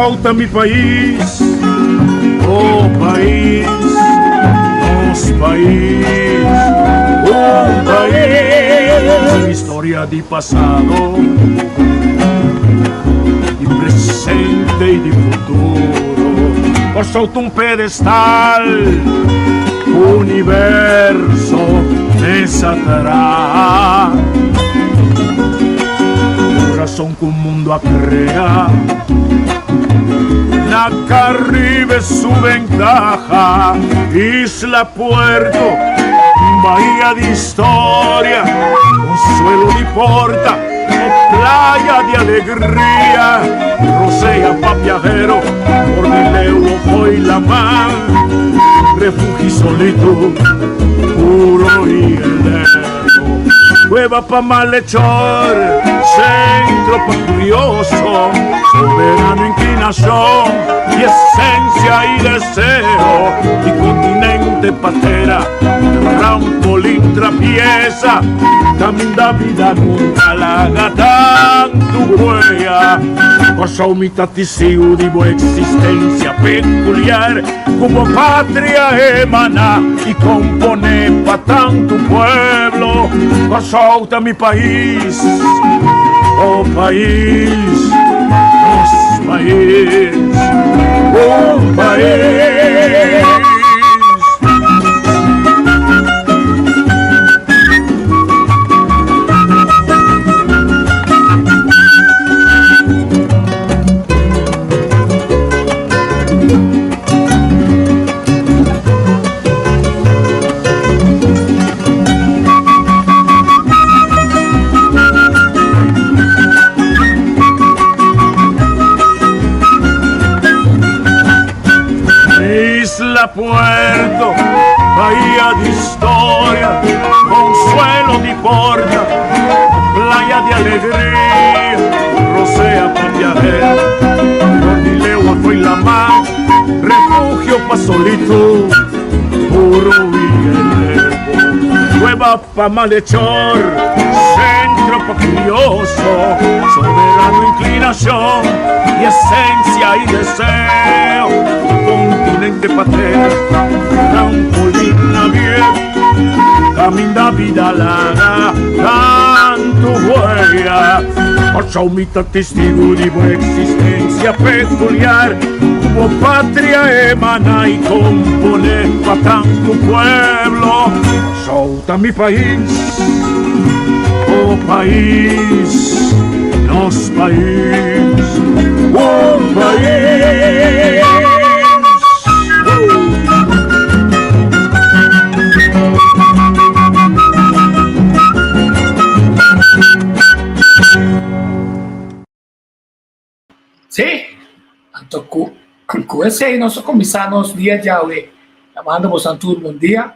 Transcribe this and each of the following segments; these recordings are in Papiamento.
Kòrsou ta mi pais, oh pais, nos pais, un pais. Historia di pasado, di presente i di futuro. Kòrsou ta un pedestal, universo mesa traha. Kurason ku mundu a krea. Na Caribe su ventaha, isla puerto, bahia di historia, consuelo di porta, o playa di alegria, rosea pa viajero, por di leu o fo'i laman, refugio solitud, puro y eterno. Cueva pa malhechor, centro pa curioso, soberano inclinacion y esencia y deseo, y continente patera, trampolín trapieza, caminda vida nunca laga tantu huella. Kòrsou mi ta tisiu di bo existencia peculiar. Ku bo patria emaná i komponé pa tantu pueblo. Kòrsou ta mi pais, oh pais, nos pais, un pais. Isla Puerto, bahía de historia, consuelo di porta, playa de alegría, rosea pa viajero, Cordilewa foi la mar, refugio pa solitud, puro y eterno, cueva pa malhechor, centro pa curioso, soberano inclinación y esencia y deseo, continente patera, trampolín navier, caminda vida laga, tantu huella. Kòrsou mi ta testigu di bo eksistensia pekuliar, ku bo patria emaná i komponé pa tantu pueblo. Kòrsou ta mi pais, oh pais, nos pais, un pais. Sí, anto ku ku esei nos a kuminsá nos dia djawe. Ta manda boso tur bon dia.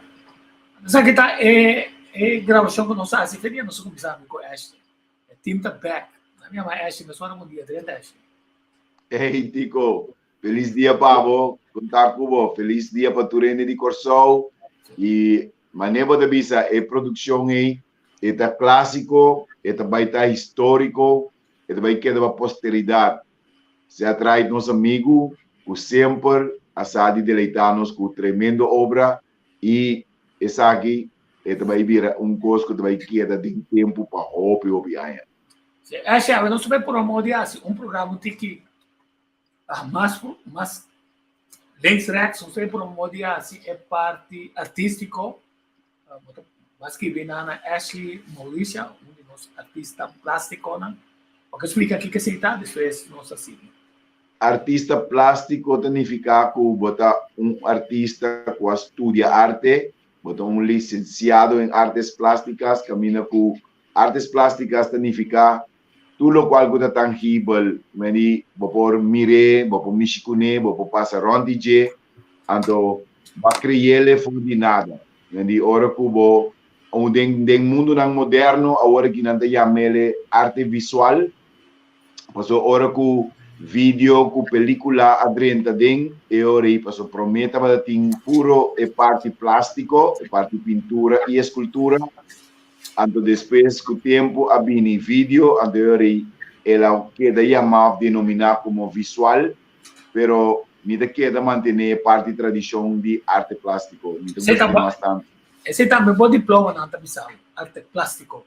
Esaki ta e e grabashon ku nos a hasi fe dia nos a kuminsá ku Ashley. E team ta back. Mi yama Ashley, mesora bon dia drenta Ashley. Hey Tico, felis dia pa bo, konta ku bo, felis dia pa tur hende di Kòrsou i manera bo ta bisa e produkshon ei E ta klásiko, e ta bai ta históriko, e ta bai keda pa posteridat. Seth Wright nos amigu ku semper a sa di deleitá nos ku tremendo obra i esaki e ta bai bira un kos ku ta bai keda den tempu pa hopi hopi aña. Si, Ashley, awe nos ta bai promo di hasi un programa tiki mas mas links rechts, nos ta bai promo di hasi e parti artístiko. Bo a skibi na na Ashley Mauricia, un di nos artista plastikonan. Bo ke splika kiko esei ta? Despues nos a sigui. Artista plástiko ta nifiká ku bo ta un artista ku a studia arte, bo ta un lisensiado en artes plásticas, kaminda ku artes plásticas ta nifiká tur lokual ku ta tangibel, meni bo por mir'é, bo por mishi kuné, bo por pasa rònt di dje, anto bo a kre'el for di nada. Meni ora ku bo den den mundunan moderno awor aki nan ta yam'el arte visual, pasobra ora ku video ku pelikula a drenta den e ora ei, pasobra promé tabata tin puro e parti plástiko, e parti pintura i eskultura. Anto despues ku tempu a bini video, anto e ora ei el a keda yamá òf denominá komo visual. pero mi ta keda mantené e parti tradishon di arte plástiko. Mi ta gusta mas tantu. Esei tambe bo diploma nan ta bisa bo, arte plástiko.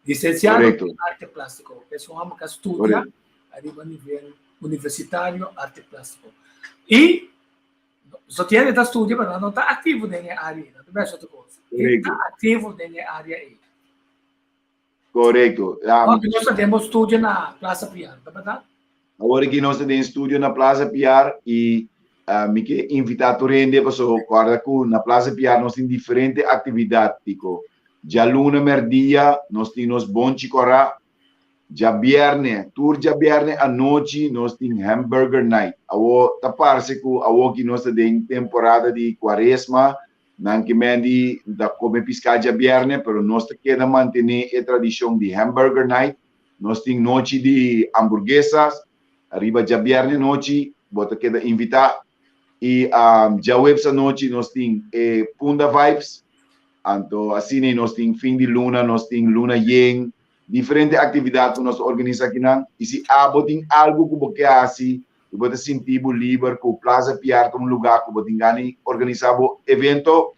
Lisensiado den arte plástiko. Es un hòmber ku a studia ariba nivel universitario arte plástiko. I so tiene ta studia pero nan no ta aktivo den e área ei. Nan ta bes otro kos. I ta aktivo den e área ei. Korekto. Awor nos ta den bo studio na Plaza Piar, ta bèrdat? Awor aki nos ta den studio na Plaza Piar i mi ke invitá tur hende pasobra kòrda ku na Plaza Piar nos tin diferente aktividat tiko. Djaluna mèrdia nos tin nos bonchi kòrá. Djabièrnè, tur djabièrnè anochi nos tin hamburger night. Awor ta parse ku awor ki nos ta den temporada di kuaresma, Nan ke men di ta kome piská djabièrnè, pero nos ta keda mantené e tradishon di hamburger night. Nos tin nochi di hamburguesas riba djabièrnè nochi, bo ta keda invitá. I djaweps anochi nos tin e Punda Vibes. Anto asina nos tin fin di luna, nos tin luna yen, diferente aktividat ku nos ta organisá akinan. I si abo tin algu ku bo ke hasi i bo ta sinti bo liber ku Plaza Piar ta un lugá ku bo tin gana di organisá bo evento,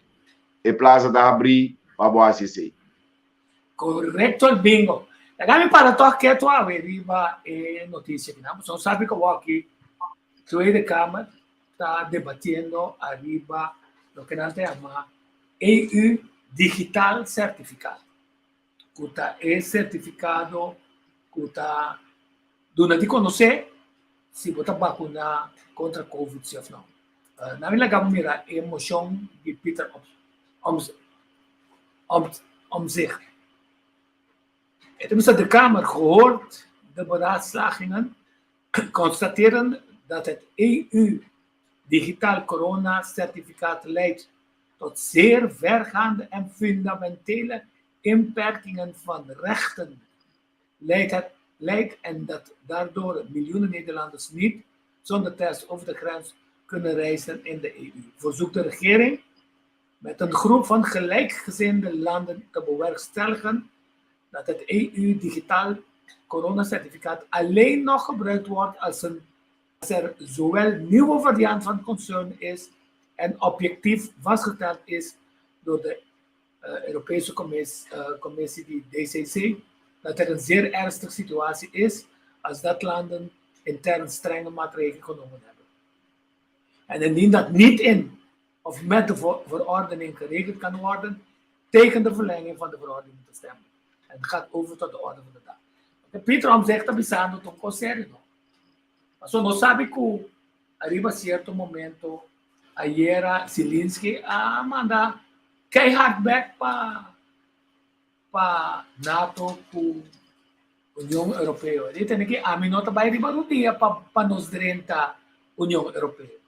e plaza ta habrí pa bo hasi esei. Korekto el bingo. Laga mi para tòg ketu awe riba e notisia kinan. Pasobra nos sabi ku awor aki Tweede Kamer ta debatiendo ariba loke nan ta yama EU Digitaal Certificaat. Ku ta e sertifikado ku ta duna di konosé si bo ta bakuná kontra covid si òf nò. Nan mi laga bo mira e moshon di Pieter Omtzigt. E ta bisa de Kamer gehoord de beraadslagingen constateren dat het EU Digitaal Corona Certificaat leidt tot zeer vergaande en fundamentele inperkingen van rechten leidt het leidt en dat daardoor miljoenen Nederlanders niet zonder test over de grens kunnen reizen in de EU. Verzoekt de regering met een groep van gelijkgezinde landen te bewerkstelligen dat het EU-digitaal coronacertificaat alleen nog gebruikt wordt als, een, als er zowel nieuwe variant van concern is en objectief vastgesteld is door de Europese Commissie, Commissie, die DCC, dat er een zeer ernstige situatie is als dat landen intern strenge maatregelen genomen hebben. En indien dat niet in of met de verordening geregeld kan worden, tegen de verlenging van de verordening te stemmen. En het gaat over tot de orde van de dag. De Pieter Omtzigt ta bisando ta un kos serio no. Pasobra nos sabi ku ariba sierto momento ayera Zelensky a manda keihard bek pa pa nato ku Union Europeo. E tene ki ami no ta bai riba rudia pa pa nos drenta Union Europeo.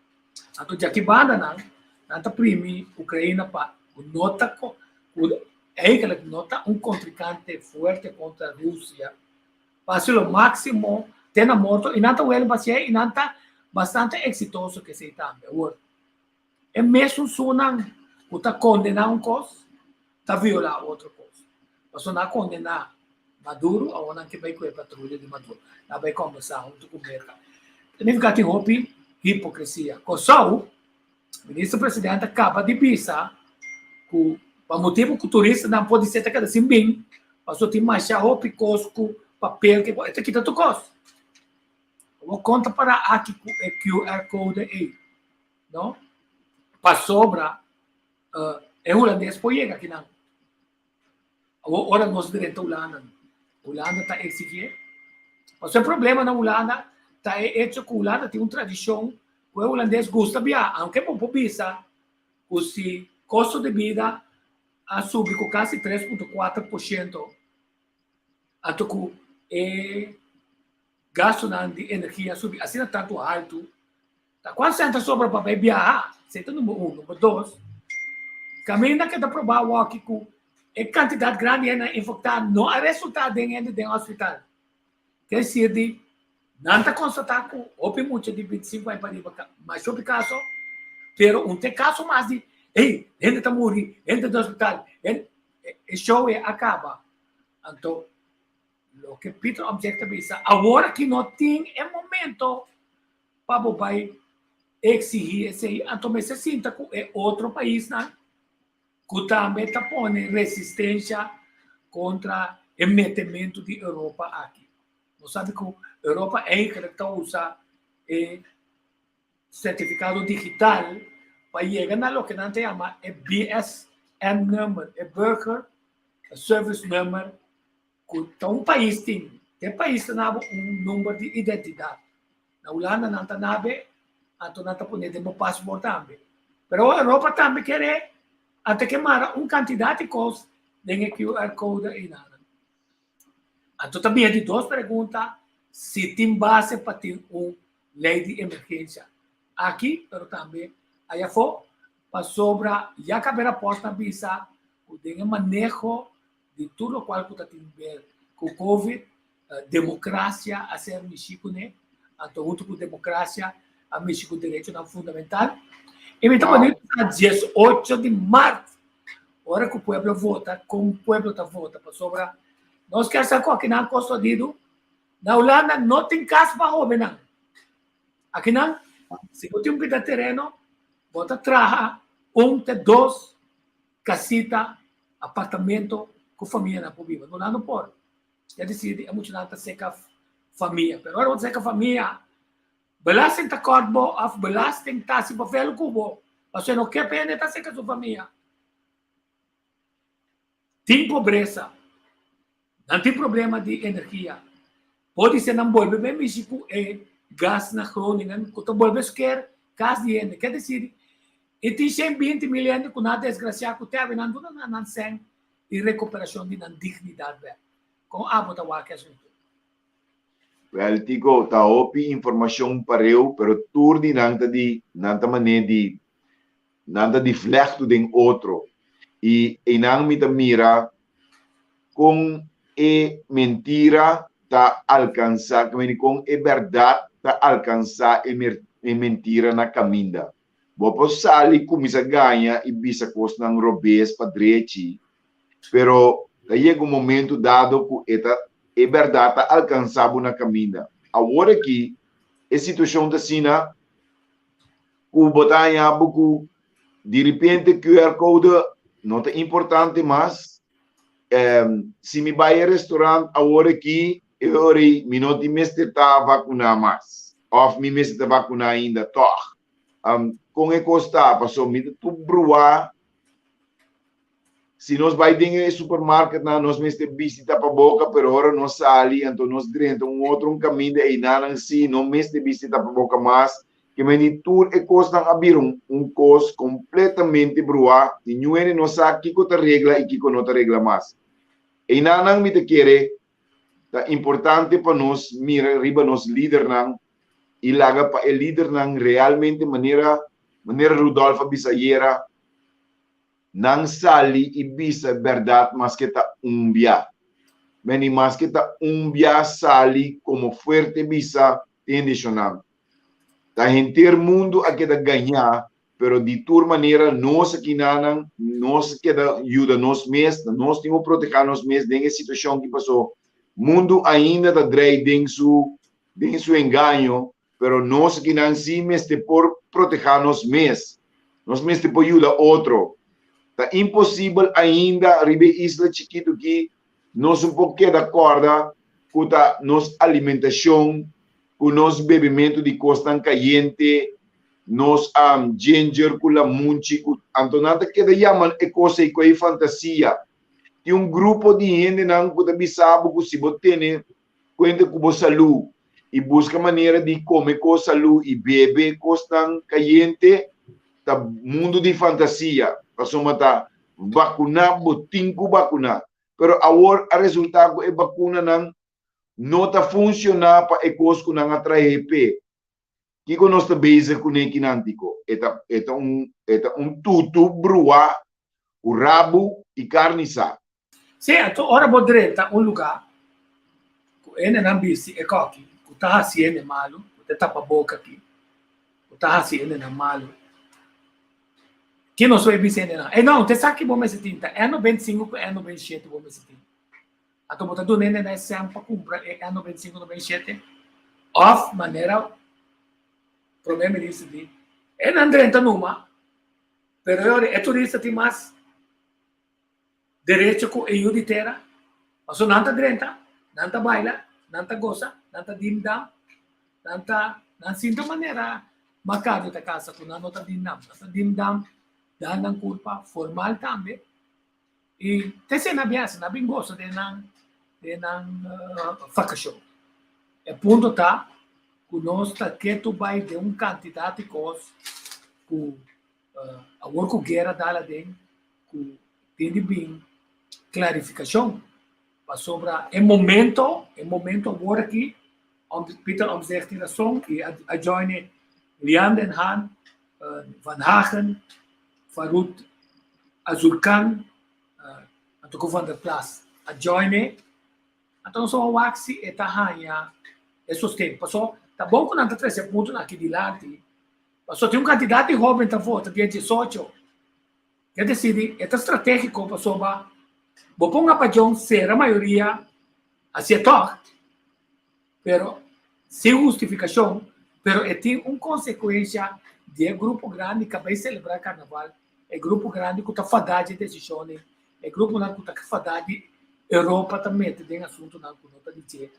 Anto djaki banda nan, nan ta primi Ukraina pa ku no ta ku eigenlijk no ta un kontrinkante fuerte kontra Rusia. Pa hasi lo máksimo te na morto i nan ta wèl basié i nan ta bastante eksitoso ku esei tambe. Awor, e mesun sunan ku ta kondená un kos ta violá otro kos. Pasobra nan a kondená Maduro, awor nan ke bai ku e patruya di Maduro. Nan a bai kòmbersá huntu ku Merka. Ta nifiká tin hopi hipokresia. Kòrsou, Minister Presidente a kaba di bisa ku pa motibu ku turistanan por di ser ta keda sin bin, pasobra tin masha hopi kos ku papel ke e ta kita tur kos. Awor kon ta para aki ku e QR code ei? No? Pasobra e hulandes por yega akinan. Awor ora nos drenta Hulanda, Hulanda ta exigié. Pasobra e problema na Hulanda ta e hecho ku Hulanda tin un tradishon ku e hulandes gusta biaha, aunke bo por bisa ku si kosto di bida a subi ku kasi 3.4%, anto ku e gastonan di energia a subi asina tantu haltu, Ta cuan cent ta sobra pa bay biaha? Esey ta number un. Number dos, caminda ke ta proba awoki cu e cantidad grandi hende nan infecta no a resulta den hende den hospital. Ke decir di nan ta constata cu hopi mucha di 25 aña pariba mas hopi caso, pero un te caso mas di ey hende ta muri, hende den hospital, hende, e show e a caba. Anto loke Pieter Omtzigt ta bisa, awor aki no tin e momento pa bo bai. exigí esei, anto mester sinta ku e otro paisnan ku tambe ta pone resistencia kontra e metementu di Europa aki. Nos sabi ku Europa eigenlijk ta usa e sertifikado digital pa yega na loke nan ta yama e BSN number, e Burger Service Number, ku ta un pais tin. E pais ta nabo un number di identidat. Na Hulanda nan ta nabe, anto nan ta pone den bo paspoort tambe. Pero Europa tambe kere, anto ke mara un kantidat di kos den e QR code einan. Anto ta bia di dos pregunta si tin base pa tin un lei di emergensia aki, pero tambe aya afó, pasobra ya kab'e rapòrt a bisa ku den e maneho di tur lokual ku ta tin ber ku Covid, demokrasia a ser mishi kuné, anto huntu ku demokrasia a mishi ku derechonan fundamental. I mi ta pone ta 18 di mart, ora ku pueblo vota, kon pueblo ta vota, pasobra nos kier sa ku akinan kos hodidu, na Hulanda no tin kas pa hobennan. Akinan, si bo tin un pida tereno, bo ta traha un te dos kasita, apartamento ku famianan por biba. Na Hulanda no por. Ya disidi e muchanan ta seka famia. Pero ora bo ta seka famia, belasting ta kort bo of belasting ta hasi bo velo ku bo. Pasobra e no ke pa hende ta seka su famia. Tin pobresa. Nan tin problema di energia. Podise nan bolbe ben mishi ku e gas na Groningen ku ta bolbe sker kas di hende. Ke desir, e tin 120 mil hende ku nan a desgrasiá ku te awe nan duna nan nan sèn i rekuperashon di nan dignidat bèk. Kon abo ta wak e asuntu? Wèl, Tico, ta hopi informashon pareu, pero tur di nan ta di, nan ta manera di, nan ta di vlèchtu den otro. I einan mi ta mira kon e mentira ta alkansá, kon e bèrdat ta alkansá e mentira na kaminda. Bo por sali kuminsá gaña i bisa kosnan robes pa drechi, pero ta yega un momentu dado ku e ta e bèrdat ta alkansá bo na kaminda. Awor aki e situashon ta asina ku bo ta haña bo ku di repente QR code no ta importante mas. Si mi bai e restaurant awor aki e ora ei mi no tin mester ta vakuná mas òf mi mester ta vakuná ainda tòg. Kon e kos ta? Pasobra mi ta tur bruá. Si nos bai den e supermarketnan nos mester bisti tapaboka, pero ora nos sali anto nos drenta un otro un kaminda einanan si no mester bisti tapaboka mas. Ke meni tur e kosnan a bira un kos kompletamente bruá i niun hende no sa kiko ta regla i kiko no ta regla mas. Einanan mi ta kere ta importante pa nos mira riba nos lidernan i laga pa e lidernan realmente manera manera Rudolf a bisa ayera nan sali i bisa bèrdat maske ta un bia. Meni maske ta un bia sali komo fuerte bisa tende shonnan. Ta henter mundu a keda gañá Pero di tur manera nos aki nanan nos keda yuda nos mes, nos tin ku proteha nos mes den e situashon ki pasó. Mundu ainda ta drei den su den su engaño, pero nos aki nan si mester por proteha nos mes. Nos mester por yuda otro. Ta imposibel ainda riba e isla chikitu ki nos no por keda kòrda ku ta nos alimentashon, ku nos bebimentu di kosnan kayente, nos ginger ku lamunchi ku anto nan ta keda yama e kos ei ku ei fantasia. Tin un grupo di hendenan ku ta bisa bo ku si bo tene kuenta ku bo salú i buska manera di kome kos salú i bebe kosnan kayente ta mundu di fantasia pasobra ta bakuná bo tin ku bakuná pero awor a resultá ku e bakunanan no ta funshoná pa e kos ku nan a trahe p'e. Kiko nos ta bezig kuné kinan, Tiko? E ta e ta un e ta un tutu bruá ku rabu i karni sa. Sí, anto ora bo drenta un lugá ku hendenan bisti e kòki ku ta hasi hende malu, ku ta tapa boka aki, ku ta hasi hendenan malu, ki nos por bisa hendenan? Ey no, te sa ki bo mester tin, ta N95 ku N97 bo mester tin. Anto bo ta duna hende na e sèn pa kumpra e N95, 97? Òf manera Prome Minister di. E nan drenta numa, pero e ora e turista tin mas derecho ku e yu di tera. Pasobra nan ta drenta, nan ta baila, nan ta gosa, nan ta dim dam, nan ta nan sinta manera Macario ta kasa ku nan no ta dim dam. Nan ta dim dam, dal nan kurpa, formal tambe. I te esei nan bin hasi, nan bin gosa den nan den nan vakashon. E punto ta ku nos ta ketu bai den un kantidat di kos ku awor ku guera dal aden ku tin di bin klarifikashon pasobra e momento e momento awor aki Pieter Omtzigt tin rason i a join e Lian den Haan, Van Hagen, Farouk Azurkan anto ku Van der Plas a join e. Anto nos a wak si e ta haña e sosten. Paso ta bon ku nan ta trese e puntonan aki dilanti. Paso tin un kantidat di hoben ta vota dia diesocho. Ke desidi e ta stratégiko pasobra bo pon apajon sera mayoria hasié tòg, pero sin hustifikashon, pero e tin un konsekuensha di e grupo grandi ka bai selebrá karnaval, e grupo grandi ku ta fadá dje desishonnan, e gruponan ku ta fadá di Europa ta mete den asuntunan ku no ta di dje.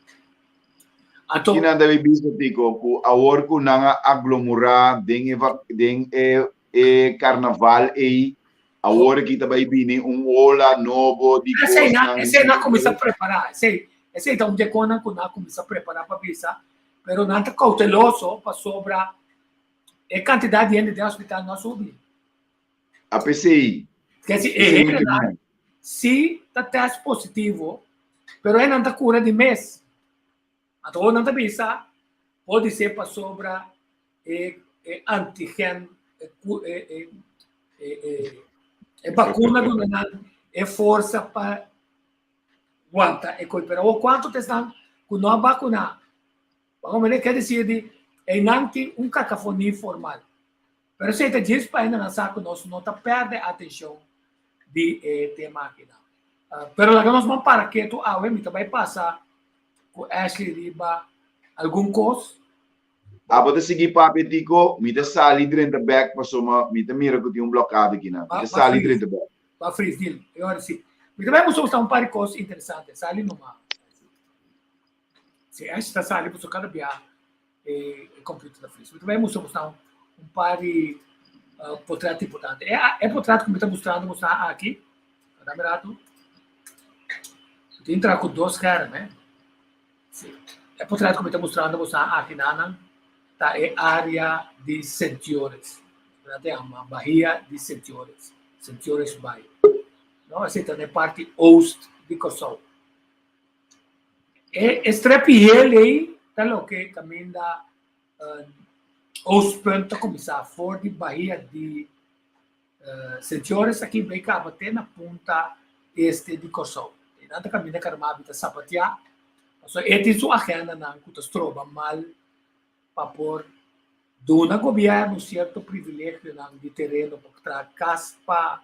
Anto. Kinan ta bay bisa Tico cu awor cu nan a aglomura den e den e e carnaval ey awor aki ta bay bini un ola nobo di cosnan. Esey nan a cuminsa prepara, esey esey ta un di e cosnan cu nan a cuminsa prepara pa bisa, pero nan ta cauteloso pasobra e cantidad di hende den hospital no a subi. A p'esey. Kesi e hendenan si ta test positivo, pero e nan ta cura di mes. Anto nan ta bisa por di ser pasobra e e antigen e e e e e vacuna duna nan e forsa pa wanta e koi. Pero awor cuanto ta esnan cu no a vacuna? Bo mene ke desir di einan tin un kakafonia formal. Pero esei ta djis pa hende nan sa ku nos no ta pèrdè atenshon di e tema akinan. Pero laga nos ban para ketu awe, mi ta bai pasa ku Ashley riba algun kos. Abo ta sigui papia Tico, mi ta sali drenta bek pasobra mi ta mira ku tin un blokado akinan. Mi ta sali drenta bek. Ba fris, dil. E ora si. Mi ta bai mustra un par di kos interesante. Sali numa. Si Ashley ta sali pasobra kada bia e computer ta fris. Mi ta bai mustra bosnan un par di potret importante. E, e potret ku mi ta mustrando bosnan aki, dame rato. Mi ta entra ku dos scherm, eh. Si. E potret ku mi ta mustrando bosnan aki nanan ta e area di Sentiores. Nan ta yama Bahia di Sentiores, Sentiores Bay. No, esei ta na e parti oost di Kòrsou. E strepi hel ei ta loke kaminda Oostpunt ta kuminsá for di bahia di Sentiores aki bai kaba te na punta este di Kòrsou. Einan ta kaminda Carmabi ta sapatiá pasobra e tin su agendanan ku ta stroba mal pa por duna gobièrnu sierto privilegionan di tereno pa traha kas pa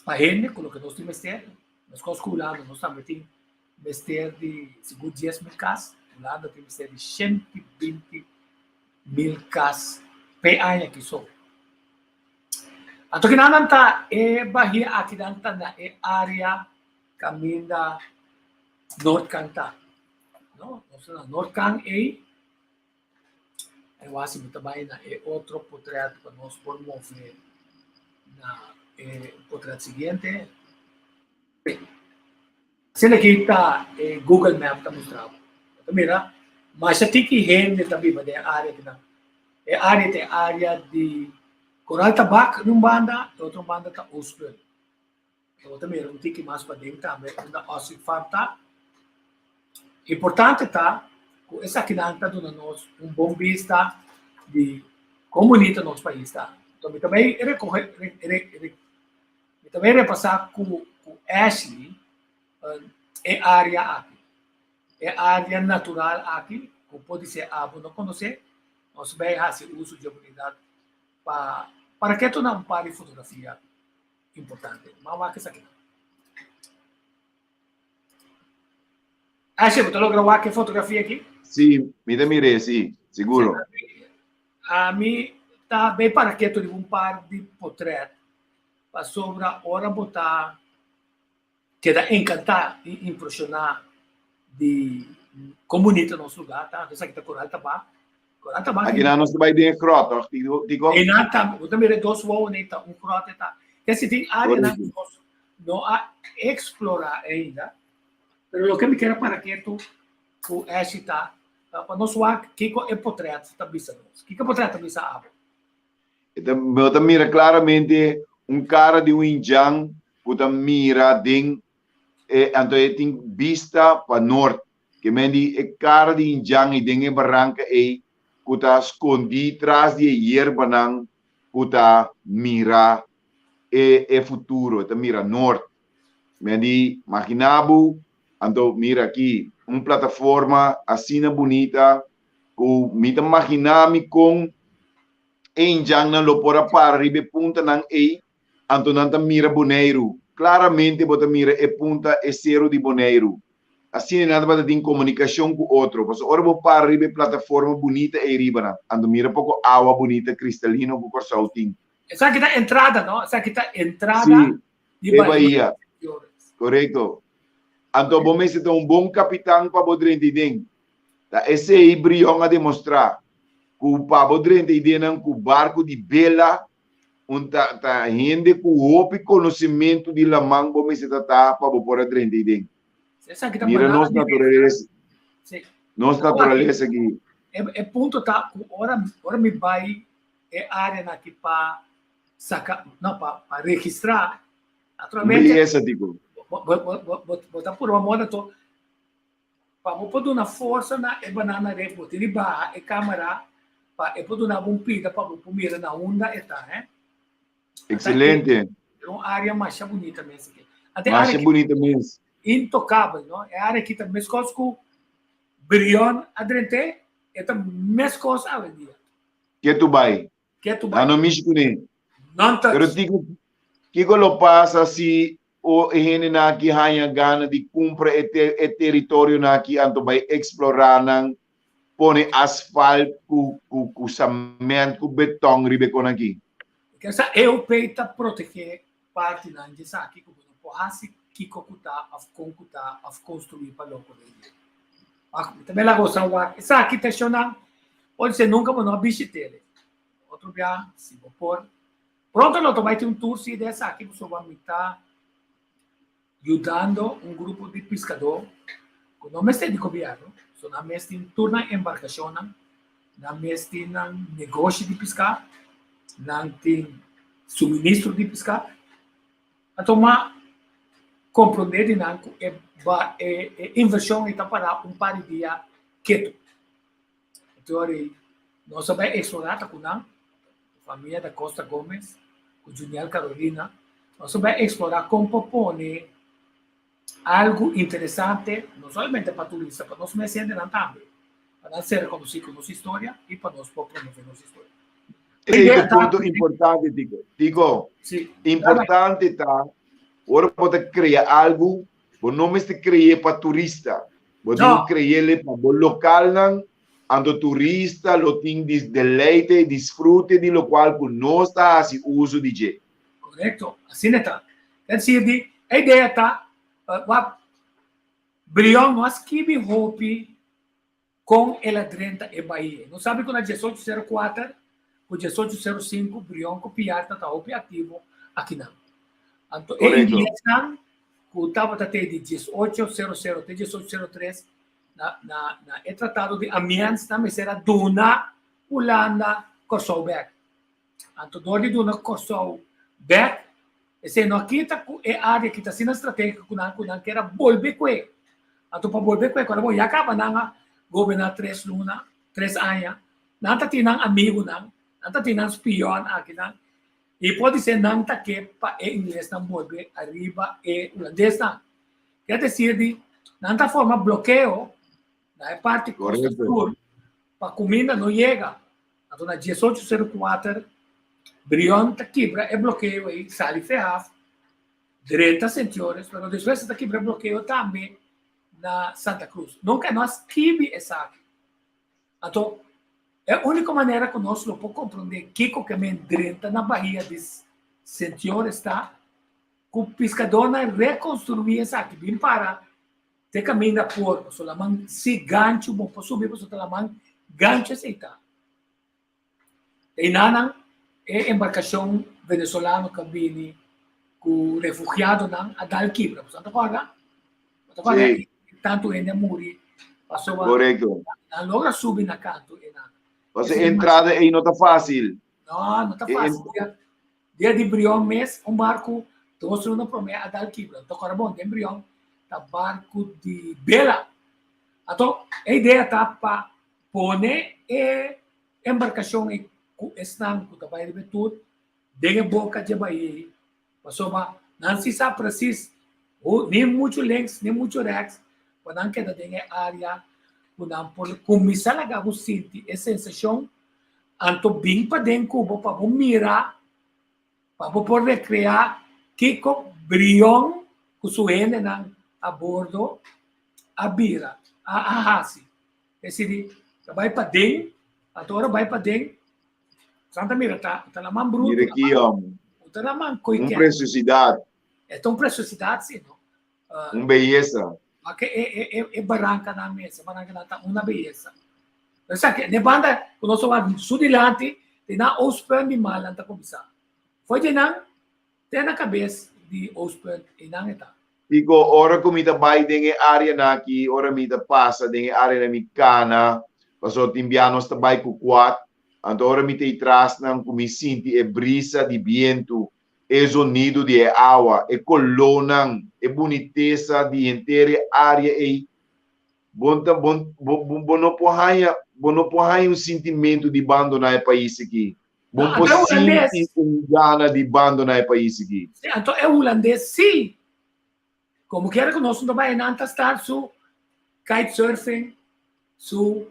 pa hende ku loke nos tin mester. Meskos ku Hulanda nos tambe tin mester di sigur 10.000 kas. Hulanda tin mester di 120.000 kas pe aña aki so. Anto kinan nan ta e bahia aki nan ta na e área kaminda Noordkant ta. No, nos ta na Noordkant ei. E wasi mi ta bai na e otro potret pa nos por move na e potret siguiente. Asina aki ta e Google Map ta mustra bo. Bo ta mira masha tiki hende ta biba den e area kinan. E area ta e area di Koral Tabak di un banda, e otro banda ta Oostpunt. Bo ta mira un tiki mas paden tambe unda Ostrich Farm ta. Importante ta ku esakinan ta duna nos un bon bista di kon bunito nos pais ta. Enton mi ta bai rekohe mi ta bai repasá ku ku Ashley e área aki. E área natural aki ku podisé abo no konosé, nos bai hasi uso di oportunidat pa para ke tuna un par di fotografia importante. Mas wak esaki. Ashley, bo ta logra wak e fotografia aki? Sí, mi ta mir'é, sí, seguro. Ami. ta bay para ketu riba un par di potret pasobra ora bo ta keda encantá i impresioná di kon bunita nos lugar ta. Esaki ta Coral Tabá. Coral Tabá. Aki nan nos ta bai den e grot, toch, Tico? Einan ta, bo ta mira e dos wowonan ei ta un grot e ta. Kesi tin áreanan ku nos no a eksplorá ainda, pero loke mi kier a para ketu ku Ashley ta, pa nos wak kiko e potret ta bisa nos. Kiko e potret ta bisa abo? Bo ta mira claramente un cara di un indjan cu ta mira den e anto e tin bista pa nort. Ke men di e cara di indjan ei den e baranca ei cu ta scondi tras di e yerbanan cu ta mira e e futuro, e ta mira nort. Men di magina bo anto mira aki un plataforma asina bunita cu mi ta magina mi con e indjannan lo por a para riba e puntanan ei, anto nan ta mira Boneiru. Claramente bo ta mira e punta, e seru di Boneiru. Asina nan tabata tin comunicacion cu otro, pasobra ora bo para riba e plataforma bunita ei riba nan, anto mira poco awa bunita cristalino cu Corsou tin. Esaki ta entrada, no? Esaki ta entrada Sí, di e Bahia. bahia. Corecto. Anto bo mester ta un bon capitan pa bo drenta ei den. Ta esei Brion a demostrá, ku pa bo drenta ideanan ku barku di bela, un ta ta hende ku hopi konosementu di laman bo mester ta ta pa bo por a drenta iden. Esaki ta Mira banana nos di bela. naturalesa, Sí. nos Awor, naturalesa aki. e, e punto ta ku ora, ora mi bai e áreanan aki pa saka, no, pa, pa registrá, naturalmente, Beyesa, Tico. bo, bo, bo, bo, bo, bo ta purba moda to Pa bo por duna forsa na e banana ref bo tin di baha e camera pa e por duna bo un pida pa bo por mira na unda e ta he. Excelente. E un area masha bunita mes aki. Ante Masha area bunita mes. Intocabel, no? E area aki ta meskos ku Brion a drent'é, e ta meskos awendia. Ke tu bai? Ke tu bai? Nan no mishi kuné. Non touch. Pero Tico, kiko lo pasa si o e hendenan aki haña gana di kumpra e e teritorionan aki anto bai eksplorá nan, pone asfalt ku ku ku samènt ku betòn riba e kon aki? Kesa EOP ta protegé partinan di esaki ku bo no por hasi kiko ku ta òf kon ku ta òf konstruí pa loko den dje. Wak, mi ta mira gosa wak esaki ta shonnan, pode ser nunka bo no a bishit'é. Otro bia, si bo por. Pronto lo ta bai tin un tour si di esaki pasobra mi ta yudando un grupo di piskadó ku no mester di gobièrnu, so nan mes tin tur nan embarkashonnan, nan mes tin nan negoshi di piská, nan tin suministro di piská. Anto m'a komprondé di nan ku e e invershon ei ta pará un par di dia ketu. Anto ora ei nos a bai eksplorá ta ku nan, famia da Costa Gomez ku Juniel Carolina, nos a bai eksplorá kon por pone algu interesante no solamente pa turista, pa nos mes hendenan tambe, pa nan ser konosí ku nos historia i pa nos por promové nos historia. Ei ta punto importante, Tico. Tico, importante ta ora bo ta krea algu, bo no mester kre'é pa turista. Bo tin ku kre'é pa bo lokalnan, anto turista lo tin di deleite i disfrute di lokual ku nos ta hasi uso di dje. Korekto, asina ta. Ker desir di e idea ta, wak Brion no a skibi hopi kon el a drenta e bahia. Nos sabi ku na diesocho sero kuater ku diesocho sero sinku Brion ku Piar ta ta hopi aktivo akinan. Anto e inglesnan ku tabata te di diesocho sero sero te diesocho sero tres na na na e tratado di Amiens nan mester a duna Hulanda Kòrsou bèk. Anto dor di duna Kòrsou bèk esei no a kita ku e área ki ta asina stratégiko ku nan ku nan kier a bolbe kue. Anto pa bolbe kue ku ya kaba nan a goberná tres luna, tres aña, nan ta tin nan amigunan, nan ta tin nan spiòn akinan i podisé nan ta ke pa e inglesnan bolbe ariba e hulandesnan. Kier desir di nan ta forma blokeo na e parti Costa Sur pa kuminda no yega. Anto na diesocho sero kuater Brion ta kibra e blokeo ei, sali fe haf, drenta Sint Joris, pero despues e ta kibra e blokeo tambe na Santa Cruz. Nunka no a skibi esaki. Anto. E úniko manera ku nos lo por komprondé kiko ke men drenta na bahia di Sentiores ta ku piskadónan rekonstruí esaki bin para te kaminda por pasobra laman si ganchu bo por subi pasobra ta laman ganchu esei ta. Einanan e embarkashon venezolano ku a bini ku refugiadonan a dal kibra. Bo ta kòrda? Bo ta kòrda Sí. tantu hende a muri pasobra Korekto. nan logra subi na kantu einan. Pasobra e entrada ei no ta fásil. No, no ta E fásil. Dia di Brion mes un barku dos luna promé a dal kibra. Ta kòrda bon, den Brion ta barku di bela. Anto e idea ta pa pone e embarkashon ei ku esnan ku ta bai riba e tur den e boka dje bahia ei, pasobra nan si sa presis ni muchu links ni muchu rèks pa nan keda den e área ku nan por kuminsá laga bo sinti e sensashon, anto bin paden ku bo pa bo mira, pa bo por rekreá kiko Brion ku su hendenan a bordo a bira, a hasi. Decidí ta bai paden, anto ora bai paden, Santa mira ta ta laman bruto. Mira aki hom. Ta laman koi Un preciosidad. E ta un preciosidad si no. Un beyesa. Ma ke e e e e barankanan mes, e barankanan ta una beyesa. Pero sa ke ne banda ku nos a wak su dilanti, te na Oostpunt di Malan ta kuminsá. Foi di nan Te na kabes di Oostpunt einan e ta. Kiko ora ku mi ta bai den e áreanan aki, ora mi ta pasa den e áreanan mi kana, pasobra tin bia nos ta bai ku kuat, anto ora mi ta ei trasnan ku mi sinti e brisa di bientu, e zonido di e awa, e kolónan, e bunitesa di henter e área ei, bo ta bo bo no por haña bo no por haña un sintimentu di bandoná e pais aki. Bo No, por anto e hulandes. sinti un gana di bandoná e pais aki. Sí, anto e hulandes sí. Como kiera ku nos no ta bai nan ta start su kitesurfing, su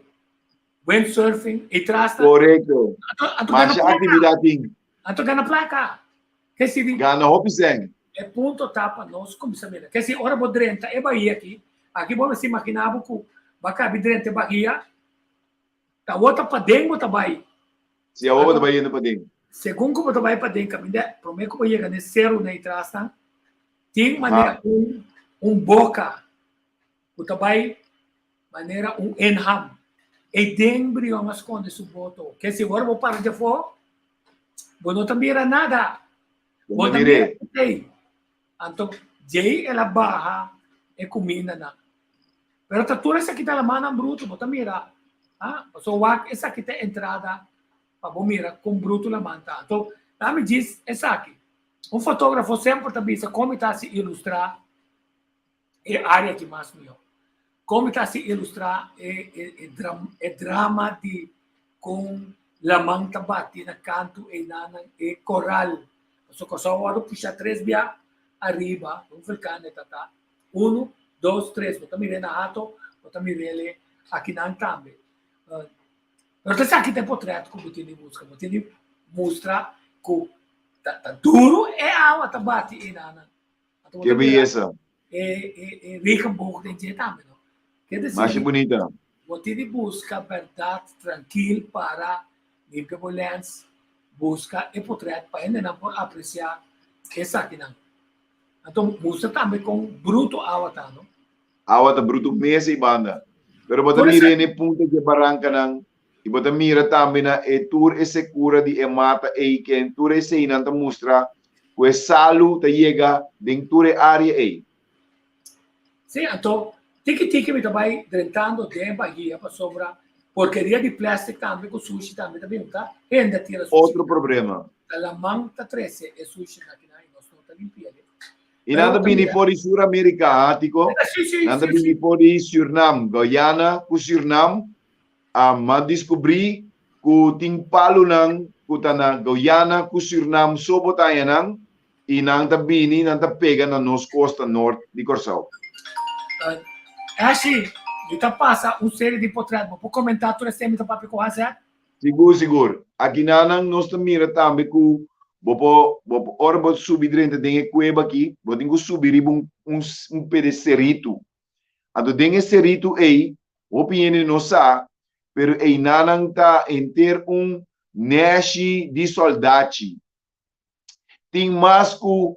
windsurfing i tras ta. Korekto. Anto, anto gana Masha plaka. aktividat tin. Anto gana plaka. Ke si di Gana hopi sèn. E punto ta pa nos kuminsá mira. Ke si ora bo drenta e bahia aki, aki bo mester imaginá bo ku bo a kabi drenta e bahia, Ta awor ta paden bo ta bai. Si, awor bo ta bai yendo paden. Segun ku bo ta bai paden kaminda promé ku bo yega na e seru na e trasnan, tin manera un un boka ku ta bai manera un inham. Ei den Brion a skonde su boto. Ke si ora bo para djafó, bo no ta mira nada. Bo ta mira ei. Anto djei el a baha e kumindanan. Pero ta tur esaki ta lamannan brutu, bo ta mira, ah, pasobra wak esaki ta entrada pa bo mira kon brutu laman ta. Anto, laat mi djis esaki, un fotografo semper ta bisa kon mi ta hasi ilustrá e área aki mas mihó, kon mi ta hasi ilustrá e e e drama di kon laman ta bati na kantu einanan e koral, pasobra Kòrsou a wòrdu pusha tres bia ariba, un vulkan e ta ta. Uno, dos, tres. Bo ta mir'é na Hato, bo ta mir'é akinan tambe. Pero ta esaki ta e potret ku bo tin di buska. Bo tin di mustra ku ta ta duru e awa ta bati einanan. Anto bo ta mira beyesa. e e e regenboog den dje tambe, no? Ke Masha desir, bunita. bo tin di buska bèrdat trankil, para, limpia bo lens, buska e potret pa hendenan por apresiá esakinan. Anto mustra tambe kon bruto awa ta, no? Awa ta bruto mes ei banda. Pero bo ta Por mira esa na e punta dje barankanan i bo ta mira tambe na e tur e sekura di e mata ei ken tur eseinan ta mustra ku e salu ta yega den tur e área ei. Sí, anto tiki tiki mi ta bai drentando den e bahia pasobra porkeria di plastic tambe ku sushi tambe ta bin ta hende a tira sushi. Otro problema. Ta laman ta trese e sushi na kinan i nos no ta limpi'e. I nan ta bini for di Sur Amerika, ha Tico? Sí, sí, Nan ta sí, bini sí. for di Surnam, Guyana ku Surnam. A m'a diskubrí ku tin palunan ku ta na Guyana ku Surnam so bo ta haña nan i nan ta bini nan ta pega na nos kosta nort di Kòrsou. Ashley, mi ta pasa un serie di potret. Bo por komentá tur esei mi ta papia ku Hazet? Sigur, sigur. Akinanan nos ta mira tambe ku bo por, bo por, ora bo subi drenta den e kueba aki, bo tin ku subi riba un, un, un pede seritu. Anto den e seritu ei, hopi hende no sa. Pero einanan ta henter un nèshi di sòldachi. Tin mas ku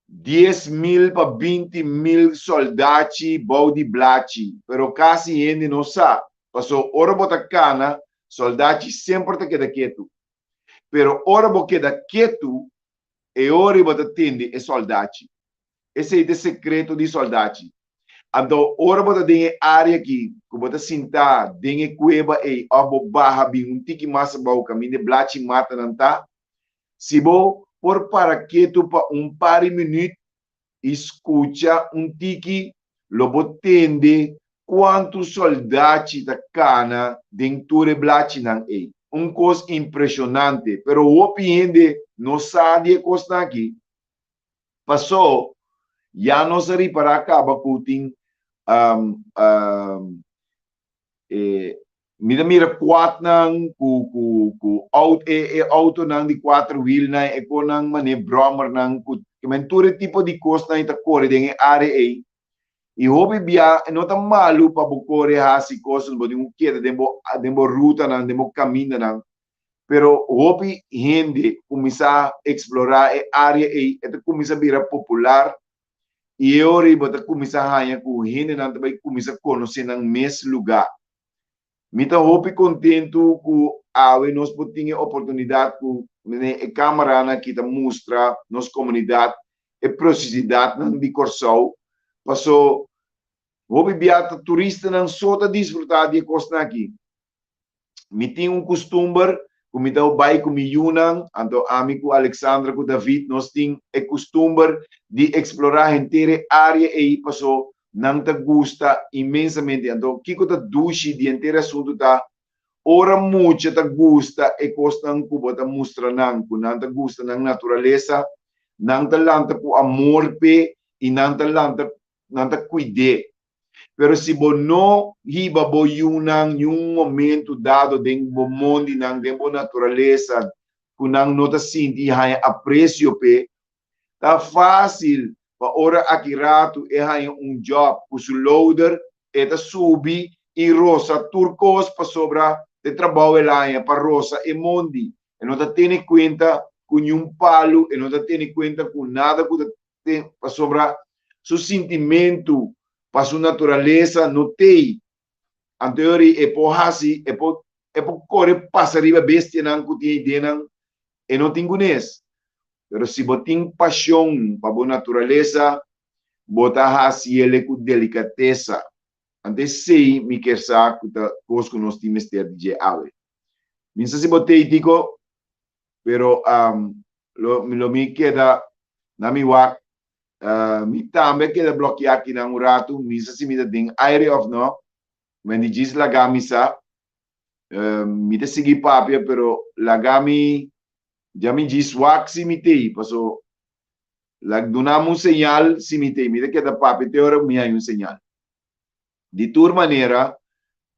10,000 pa 20,000 sòldachi bou di blachi, pero kasi hende no sa, paso ora bo ta kana, sòldachi semper ta keda ketu. Pero ora bo keda ketu, e ora bo ta tende e sòldachi. Esei ta e sekreto di sòldachi. Anto ora bo ta den e área aki, ku bo ta sintá den e kueba ei òf bo baha bin un tiki mas abou kaminda e blachi matanan ta, si bo por para ketu pa un par di minüt i skucha un tiki, lo bo tende kuantu sòldachi ta kana den tur e blachinan ei. Un kos impreshonante, pero hopi hende no sa di e kosnan aki. Pasó ya nos a ripará kaba ku tin e mi ta mira kuatnan ku ku ku e e outonan di kuater wielnan e konan manera bròmernan ku men tur e tipo di kosnan ta kore den e área ei i hopi bia e no ta malu pa bo kore hasi kosnan bo tin ku keda den bo den bo rutanan den bo kamindanan. Pero hopi hende kuminsá eksplorá e área ei, e ta kuminsá bira popular i e ora ei bo ta kuminsá haña ku hendenan ta bai kuminsá konosé nan mes lugá. Mi ta hopi kontentu ku awe nos por tin e oportunidat ku e kámaranan aki ta mustra nos komunidat e presiosidatnan di Kòrsou, paso hopi bia ta turistanan so ta disfrutá di e kosnan aki. Mi tin un kustumber ku mi ta bai ku mi yunan, anto ami ku Alexandra ku David nos tin e kustumber di eksplorá henter e área ei paso nan ta gusta inmensamente. Anto kiko ta dushi di henter e asuntu ta ora mucha ta gusta e kosnan ku bo ta mustra nan, ku nan ta gusta nan naturalesa, nan ta lanta ku amor p'e i nan ta lanta nan ta kuid'é. Pero si bo no hiba bo yunan niun momento dado den bo mondinan, den bo naturalesa, ku nan no ta sinti i haña apresio p'e, ta fásil pa ora aki ratu e haña un job ku su loader, e ta subi i rosa tur kos pasobra t'e trabou el haña pa rosa e mondi. E no ta tene kuenta ku niun palu, e no ta tene kuenta ku nada ku ta pasobra su sintimentu pa su naturalesa no t'ei. Anto e ora ei e por hasi, e por e por kore pasa riba bestianan ku tin ei dennan, e no tin kunes. Pero si bo tin pashon pa bo naturalesa, bo ta hasi el'e ku delikatesa. Anto esei mi kier sa ku ta kos ku nos tin mester di dje awe. Mi sa si bo t'ei, Tico, pero lo lo mi keda na mi wak mi tambe a keda blokia akinan un ratu mi sa si mi ta den aire of no men di djis laga mi sa mi ta sigui papia pero laga mi dja mi djis wak si mi tei paso lag duna mi un señal si mi tei mi ta keda papia te ora mi haña un señal di tur manera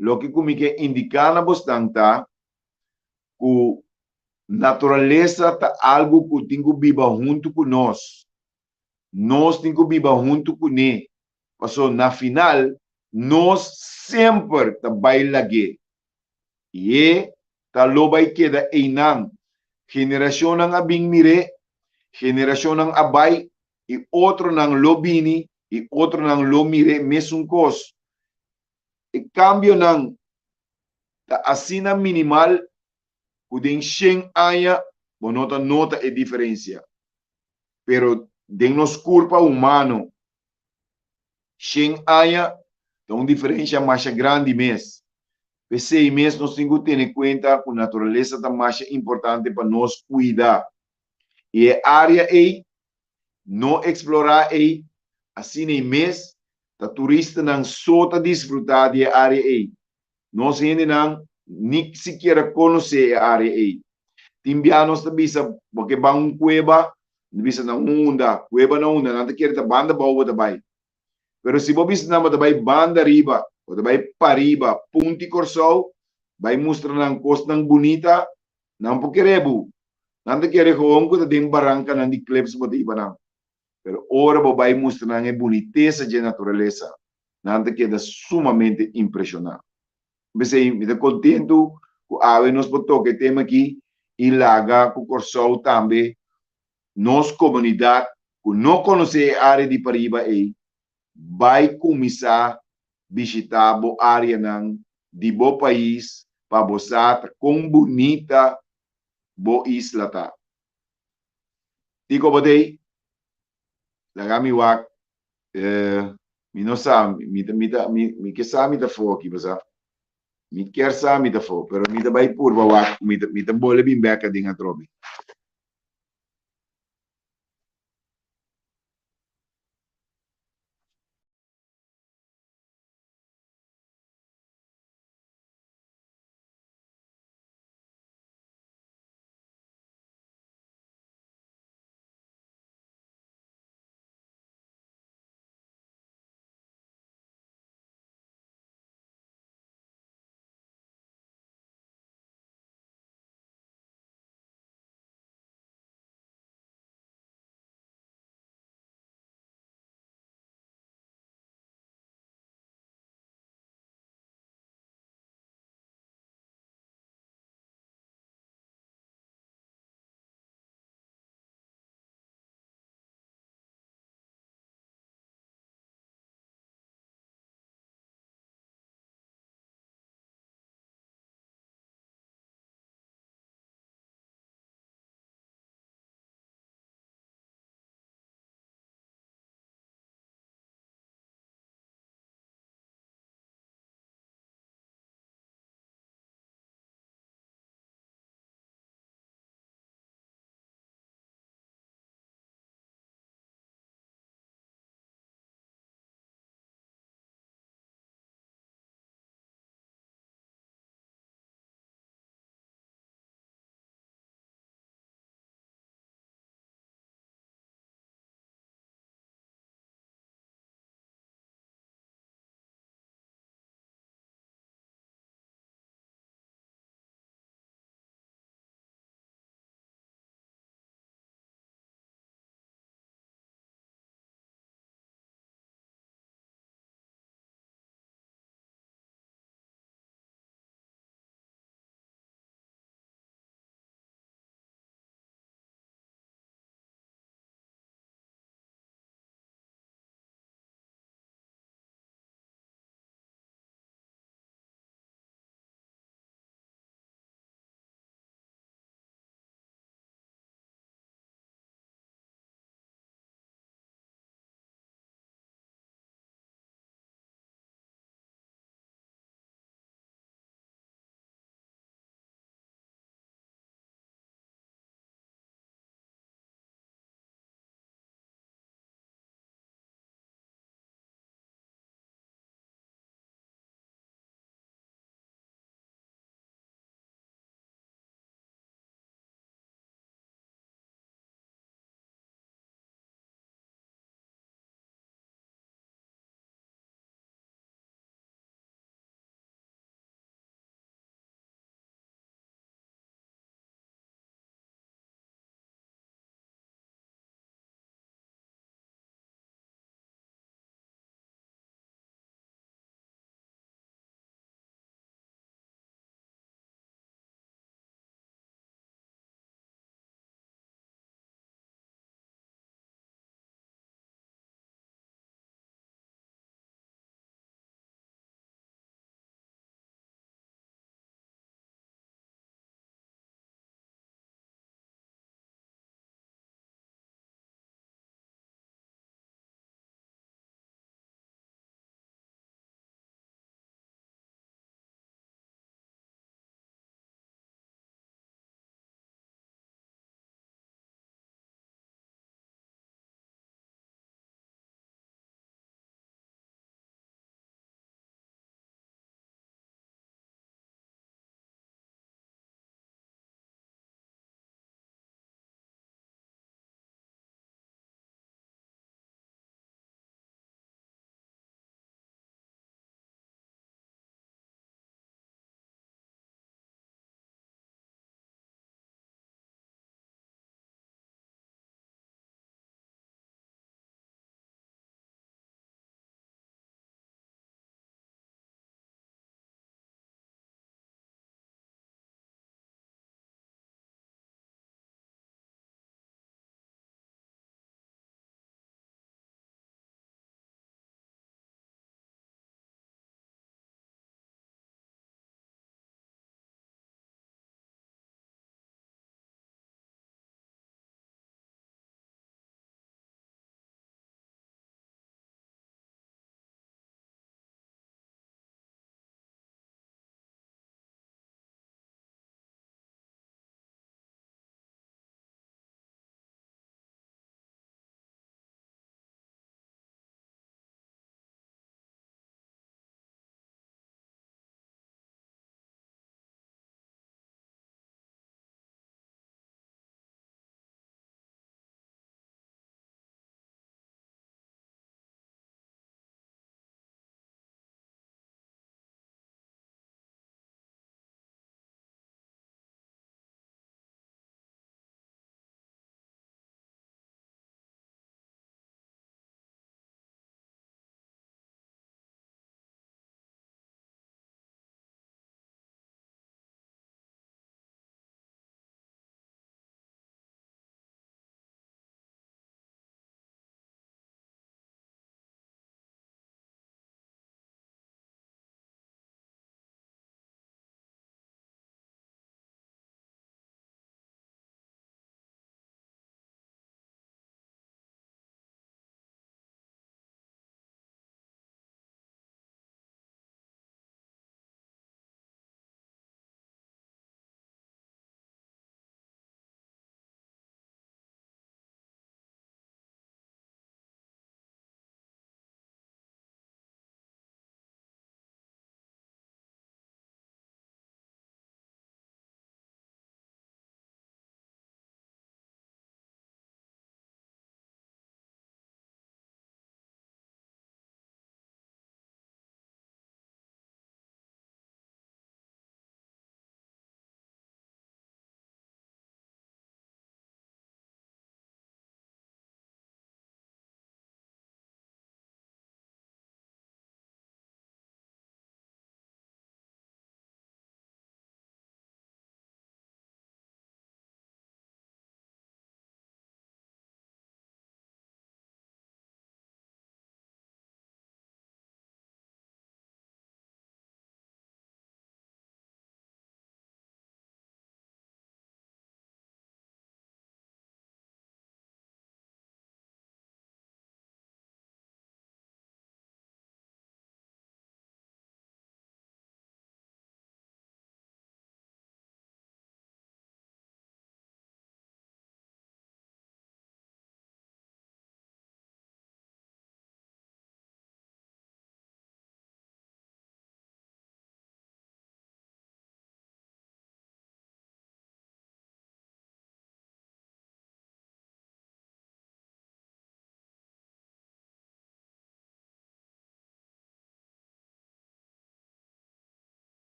loke ku mi ke indiká na bosnan ta ku naturalesa ta algu ku tin ku biba huntu ku nos. Nos tin ku biba huntu kuné, pasobra na final nos semper ta bai lag'é. I e ta lo bai keda einan. Generashonnan a bin mir'é, generashonnan a bai i otronan lo bini i otronan lo mir'é mesun kos. E kambionan ta asina minimal ku den shen aña bo no ta nota e diferensia. Pero den nos kurpa humano shen aña ta un diferensia masha grandi mes. P'esei mes nos tin ku tene kuenta ku naturalesa ta masha importante pa nos kuida. I e área ei no eksplorá ei asina ei mes ta turistanan so ta disfrutá di e área ei. Nos hendenan ni sikiera konosé e área ei. Tin bia nos ta bisa, Bo ke ban un kueba? Nan ta bisa, Na unda? Kueba na unda? Nan ta kere ta banda abou bo ta bai. Pero si bo bisa nan bo ta bai banda riba, bo ta bai pariba, Punti Kòrsou, bai mustra nan kosnan bunita, nan por kere bo. Nan ta kere gewoon ku ta den barankanan di klips bo ta hiba nan. Pero ora bo bai mustra nan e bunitesa dje naturalesa, nan ta keda sumamente impreshoná. P'esei mi ta kontentu ku awe nos por toka e tema aki i laga ku Kòrsou tambe nos komunidat ku no konosé e área di pariba ei bai kuminsá bishitá bo áreanan di bo pais pa bo sa ta kon bunita bo isla ta. Tiko bo t'ei? Laga mi wak. Mi no sa, mi ta, mi ta, mi, mi ke sa mi ta afó aki, bo sa. Mi kier sa mi ta afó, pero mi ta bai purba wak, mi ta, mi ta bole bin bek aden atrobe.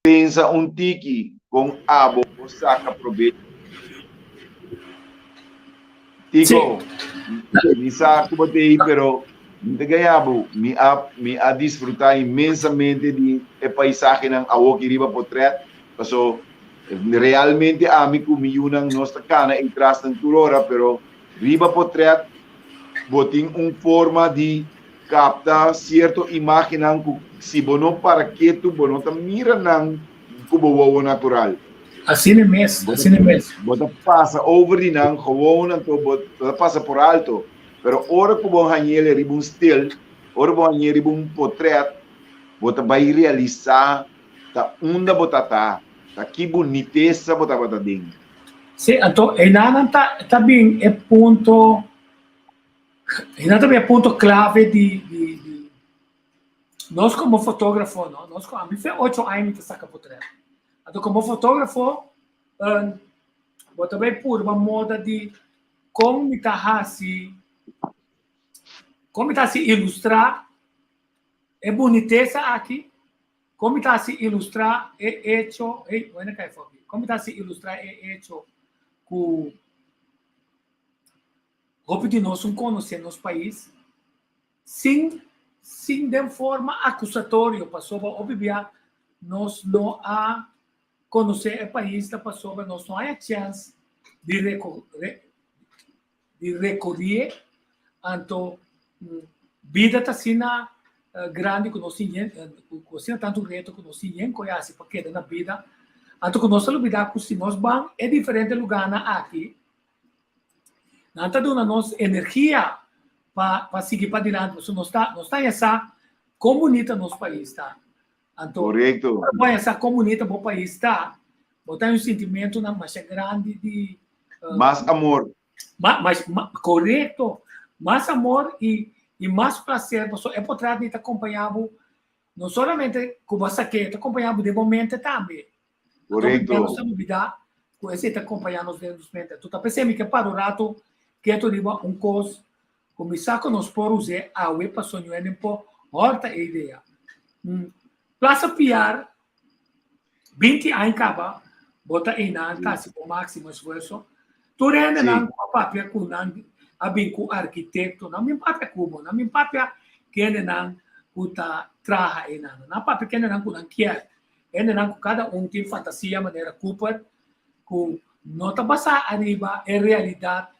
Pensa un tiki kon abo por saka probecho. Tico, mi sa ku bo ta ei, pero mi ta gaña bo. Mi a mi a disfrutá inmensamente di e paisahenan awoki riba potrèt, paso realmente ami ku mi yunan nos ta kana ei trasnan tur ora, pero riba potrèt bo tin un forma di kapta sierto imágennan ku si bo no para ketu bo no ta mira nan ku bo wowo natural. Asina mes, asina mes. Bo ta pasa over di nan gewoon anto bo ta pasa por alto. Pero ora ku bo hañ'el riba un stil, ora bo hañ'el riba un potret, bo ta bai realisá ta unda bo ta ta, ta ki bunitesa bo tabata den. Sí, anto einan ta ta bin e punto, einan ta bin e punto klave di di di Nos komo fotógrafo, no, nos komo, ami fe ocho aña mi ta saka potret. Anto komo fotógrafo, bo ta bai purba moda di kon mi ta hasi, kon mi ta hasi ilustrá e bunitesa aki, kon mi ta hasi ilustrá e echo, hey, wena kai for mi, kon mi ta hasi ilustrá e echo ku hopi di nos un konosé nos pais, Sin sin den forma akusatorio pasobra hopi bia nos no a konosé e pais ta pasobra nos no haña chèns di di rekorié anto bida ta asina grandi ku nos tin ku asina tantu reto ku nos tin yen ku e hasi pa keda na bida anto ku nos ta lubidá ku si nos ban e diferente lugánan aki Nan ta duna nos energia pa pa sigui padilanti pasobra nos ta nos ta haña sa kon bunita nos pais ta. Anto Korekto. ora bo haña sa kon bunita bo pais ta, bo ta haña un sintimentunan masha grandi di Mas amor. Ma mas ma korekto, mas amor i i mas plaser pasobra e potret di ta kompañá bo no solamente ku bo a sak'é, e ta kompañá bo den bo mente tambe. Korekto. Nos ta lubidá ku esei ta kompañá nos den nos mente. Anto ta p'esei mi ke para un ratu ketu riba un kos ku mi sa ku nos por us'é awe pa soñu'é por hòrta e idea. Plaza Piar, 20 aña kaba bo ta einan ta hasi bo máksimo esfuerso. Tur hendenan ku a papia ku nan a bin ku arkitekto, nan bin papia ku bo, nan bin papia kendenan ku ta traha einan. Nan a papia kendenan ku nan kier. Hendenan ku kada un tin fantasia manera Cooper ku no ta basá ariba e realidat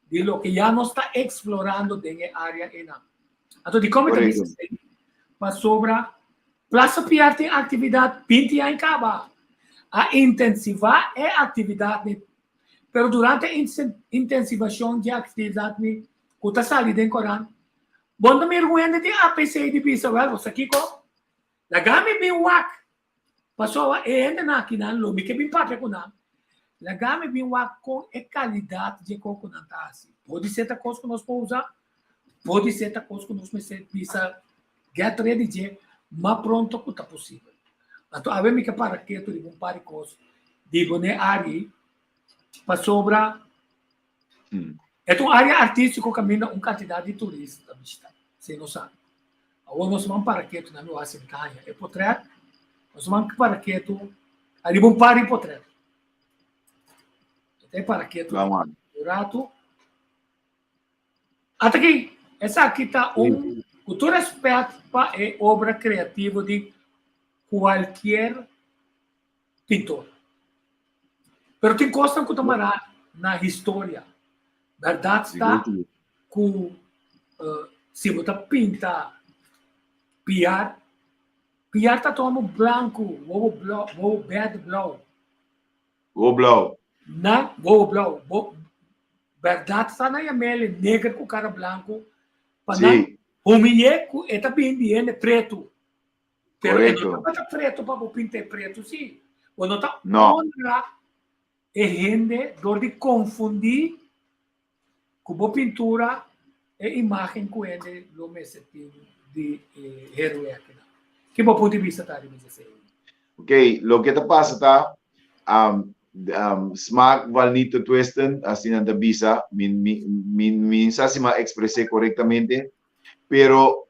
di loke ya nos ta eksplorando den e área einan. Anto dikon mi ta bisa esei? Pasobra Plaza Piar tin aktividat 20 aña kaba. A intensivá e aktividatnan, pero durante e intensivashon di e aktividatnan ku ta sali den korant, bo no ta mira un hende di APC di bisa, wèl, bo sa kiko? Laga mi bin wak, pasobra e hendenan akinan lo mi ke bin papia ku nan. Laga mi bin wak kon e kalidat dje kos ku nan ta hasi. Podi ser ta kos ku nos por usa, podi ser ta kos ku nos mester bisa get ready dje mas pronto ku ta posibel. Anto awe mi ke para ketu riba un par di kos di bo n'e área ei, pasobra e ta un área artístiko kaminda un kantidat di turista ta bishita, si nos sa. Awor nos man para ketu na mi wak mi ta haña e potret. Nos man para ketu ariba un par di potret. E ta para ketu un ratu. Ata aki, esaki ta un, ku tur respet pa e obra kreativo di kualkier pintor. Pero tin kosnan ku ta mará na historia. Bèrdat ta ku si bo ta pinta piar, piar ta toma blanku, wowo blou, wowo bèrdè blou. Wowo blou. Na, wowo blou. Bo, bèrdat ta na yam'el neger ku kara blanku pa nan humiy'é ku e ta bin di hende pretu. Pero e no tabata pretu pa bo pinta e pretu si. Bo no ta honra e hende dor di konfundí ku bo pintura e imágen ku hende lo mester tin di e héroe akinan. Ki bo punto di bista ta riba esei? Ok, loke ta pasa ta, smaak val niet te twisten, asina nan ta bisa, mi mi mi sa si mi a ekspres'é korektamente, Pero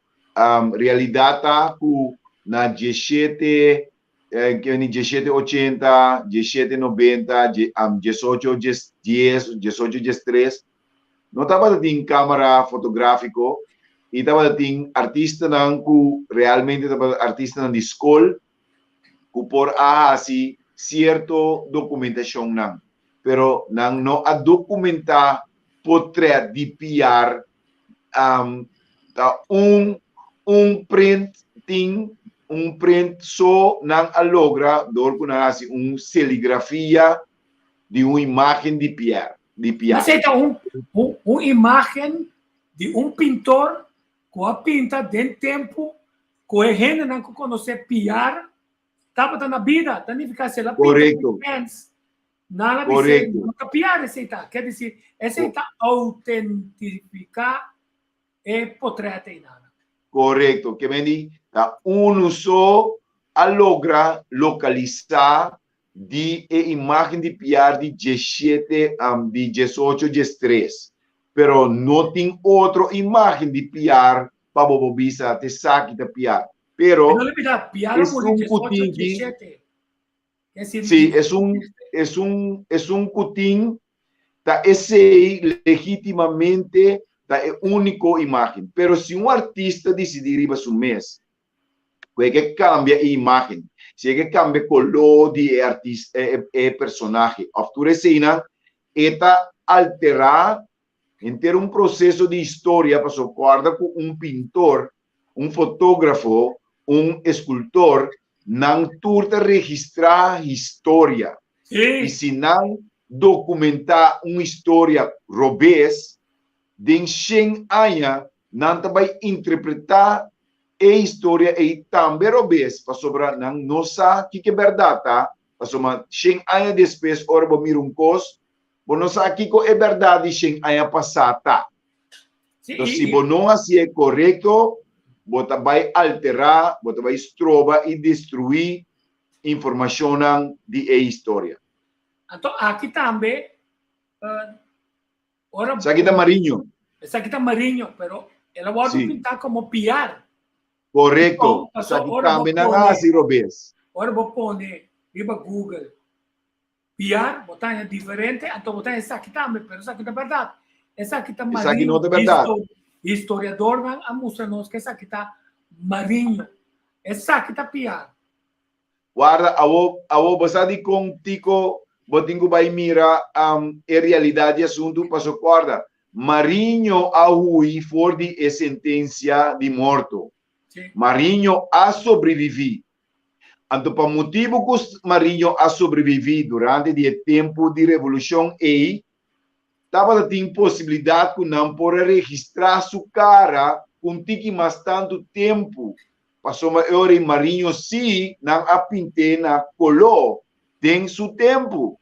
realidad ta cu na dieshete Ke ni 1780, 1790, 18 10, 18 13, no tabata tin kámara fotográfiko i tabata tin artistanan ku realmente tabata artistanan di skol ku por a hasi sierto dokumentashonnan, pero nan no a dokumentá potrèt di Piar. Ta un un print tin un print so nan a logra dor ku nan a hasi un seligrafia di un imágen di Pierre, di Piar. Esei ta un un imágen di un pintor ku a pinta den tempu ku e hendenan ku konosé Piar tabata na bida. Ta nifiká si el a pinta ku pens, nan a bis'é no ta Piar esei ta. Ker disir esei ta outentifiká e potrèt einan. Korekto. Ke men di ta unu so a logra lokalisá di e imágen di Piar di diesshete di diesocho diestres, pero no tin otro imágen di Piar pa bo por bisa t'esaki ta Piar. Pero esun ku tin di si esun esun esun ku tin ta esei legítimamente ta e úniko imágen. Pero si un artista disidí riba su mes ku e ke kambia e imágen, si e ke kambia koló di e artista, e personahe òf tur eseinan, e ta alterá henter un proseso di historia pasobra kòrda ku un pintor, un fotógrafo, un eskultor, nan tur ta registrá historia. I si nan dokumentá un historia robes, den shen aña Nan ta bai interpretá e historia ei tambe robes, pasobra nan no sa kiko e bèrdat ta, pasobra shen aña despues ora bo mira un kos, bo no sa kiko e bèrdat di shen aña pasá ta. Entonces, si bo no hasié korekto, bo ta bai alterá, bo ta bai stroba i destruí informashonnan di e historia. Anto aki tambe Ora Esaki ta Mariño. Esaki ta Mariño, pero el a wòrdu pintá komo Piar. Korekto. Esaki tambe nan a hasi robes. Ora bo pone riba Google Piar, bo ta haña diferente, anto bo ta haña esaki tambe, pero esaki ta bèrdat. Esaki ta Mariño. Esaki no ta bèrdat. Historiadornan a mustra nos ku esaki ta Mariño. Esaki ta Piar. Warda, awo, awo bo sa dikon Tico bo tin ku bai mira e realidat di asuntu? Paso kòrda, Mariño a hui for di e sentensia di morto. Mariño a sobreviví. Anto pa motibu ku Mariño a sobreviví durante di e tempu di revolushon ei, tabata tin posibilidat ku nan por a registrá su kara ku un tiki mas tantu tempu Pasobra e ora ei Mariño sí nan a pint'é na koló den su tempu.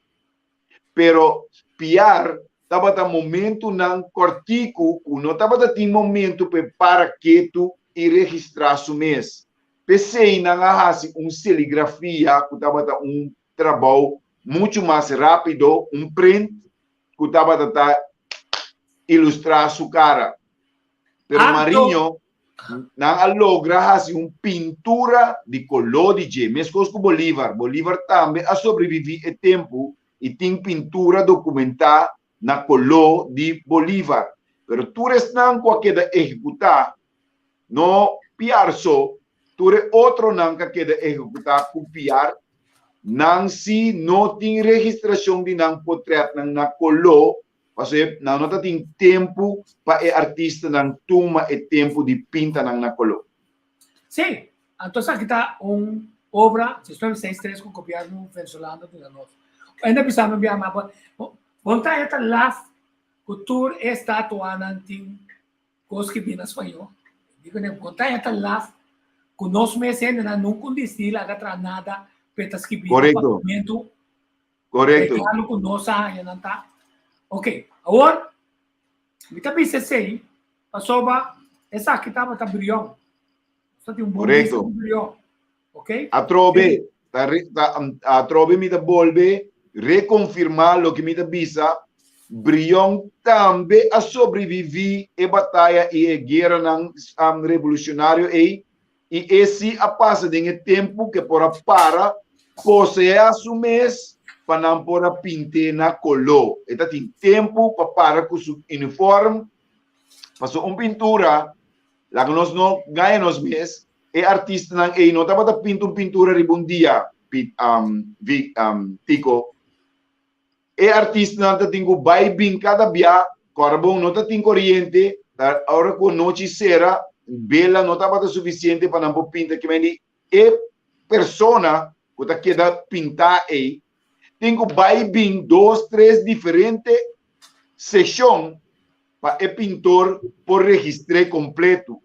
Pero Piar tabata momentunan kòrtiku ku no tabata tin momentu pa e para ketu i registrá su mes. P'esei nan a hasi un seligrafia ku tabata un trabou muchu mas rápido, un print ku tabata ta ilustrá su kara. Pero Mariño Nan a logra hasi un pintura di koló di dje, meskos ku Bolívar. Bolívar tambe a sobreviví e tempu i tin pintura dokumentá na koló di Bolívar. Pero tur esnan ku a keda ehekutá, no Piar so, tur e otronan ku a keda ehekutá ku Piar, nan sí no tin registrashon di nan potrètnan na koló. Pasobra nan no ta tin tempu pa e artistanan tuma e tempu di pinta nan na koló. Sí, anto esaki ta un obra, si estoy seis tres ku gobièrnu venezolano duna nos. Enda bisa mi bia ma bo bon ta e ta laf ku tur e estatuanan tin kos ki bini na spañó. Digo ne bon ta e ta laf ku nos mes hendenan nunka un disidí laga traha nada p'e ta skibí na papiamentu. Korekto. Regalo ku nos a haña nan ta. Ok, awor mi ta bisa esei pasobra esaki tabata Brion. Nos ta tin un bon bista di Brion. Ok? Atrobe, ta, ta, atrobe mi ta bolbe rekonfirmá loke mi ta bisa, Brion tambe a sobreviví e bataya i e gueranan um, revolucionario ei, i e sí a pasa den e tempu ke por a para. poseá su mes pa nan por a pint'é na koló. E ta tin tempu pa para ku su uniform, pasobra un pintura, laga nos no gaña nos mes, e artistanan ei no tabata pinta un pintura riba un dia, Tico. E artistanan ta tin ku bai bin kada bia, kòrda bon, no ta tin koriente, ta ora ku nochi sera, bela no tabata sufisiente pa nan por pinta. Kimen di e persona ku ta keda pintá ei tin ku bai bin dos, tres diferente seshon pa e pintor por registr'é kompletu.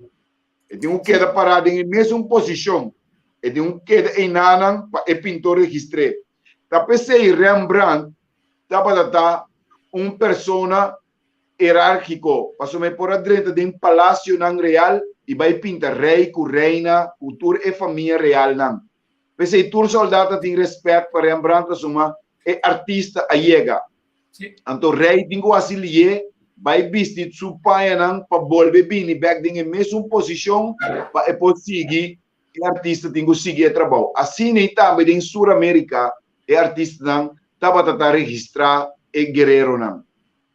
E tin ku keda pará den e mesun posishon. E tin ku keda einanan pa e pintor registr'é. Ta p'esei Rembrandt tabata ta un persona herárkiko, pasobra e por a drenta den palasionan real i bai pinta rei ku reina ku tur e famia realnan. P'esei tur sòldá ta tin rèspèt pa Rembrandt pasobra e artista a yega. Anto rei tin ku hasi lié bai bisti su pañanan pa bolbe bini bèk den e mesun posishon pa e por sigui e artista tin ku sigui e trabou. Asina i tambe den Sur Amerika e artistanan tabata ta registrá e guereronan.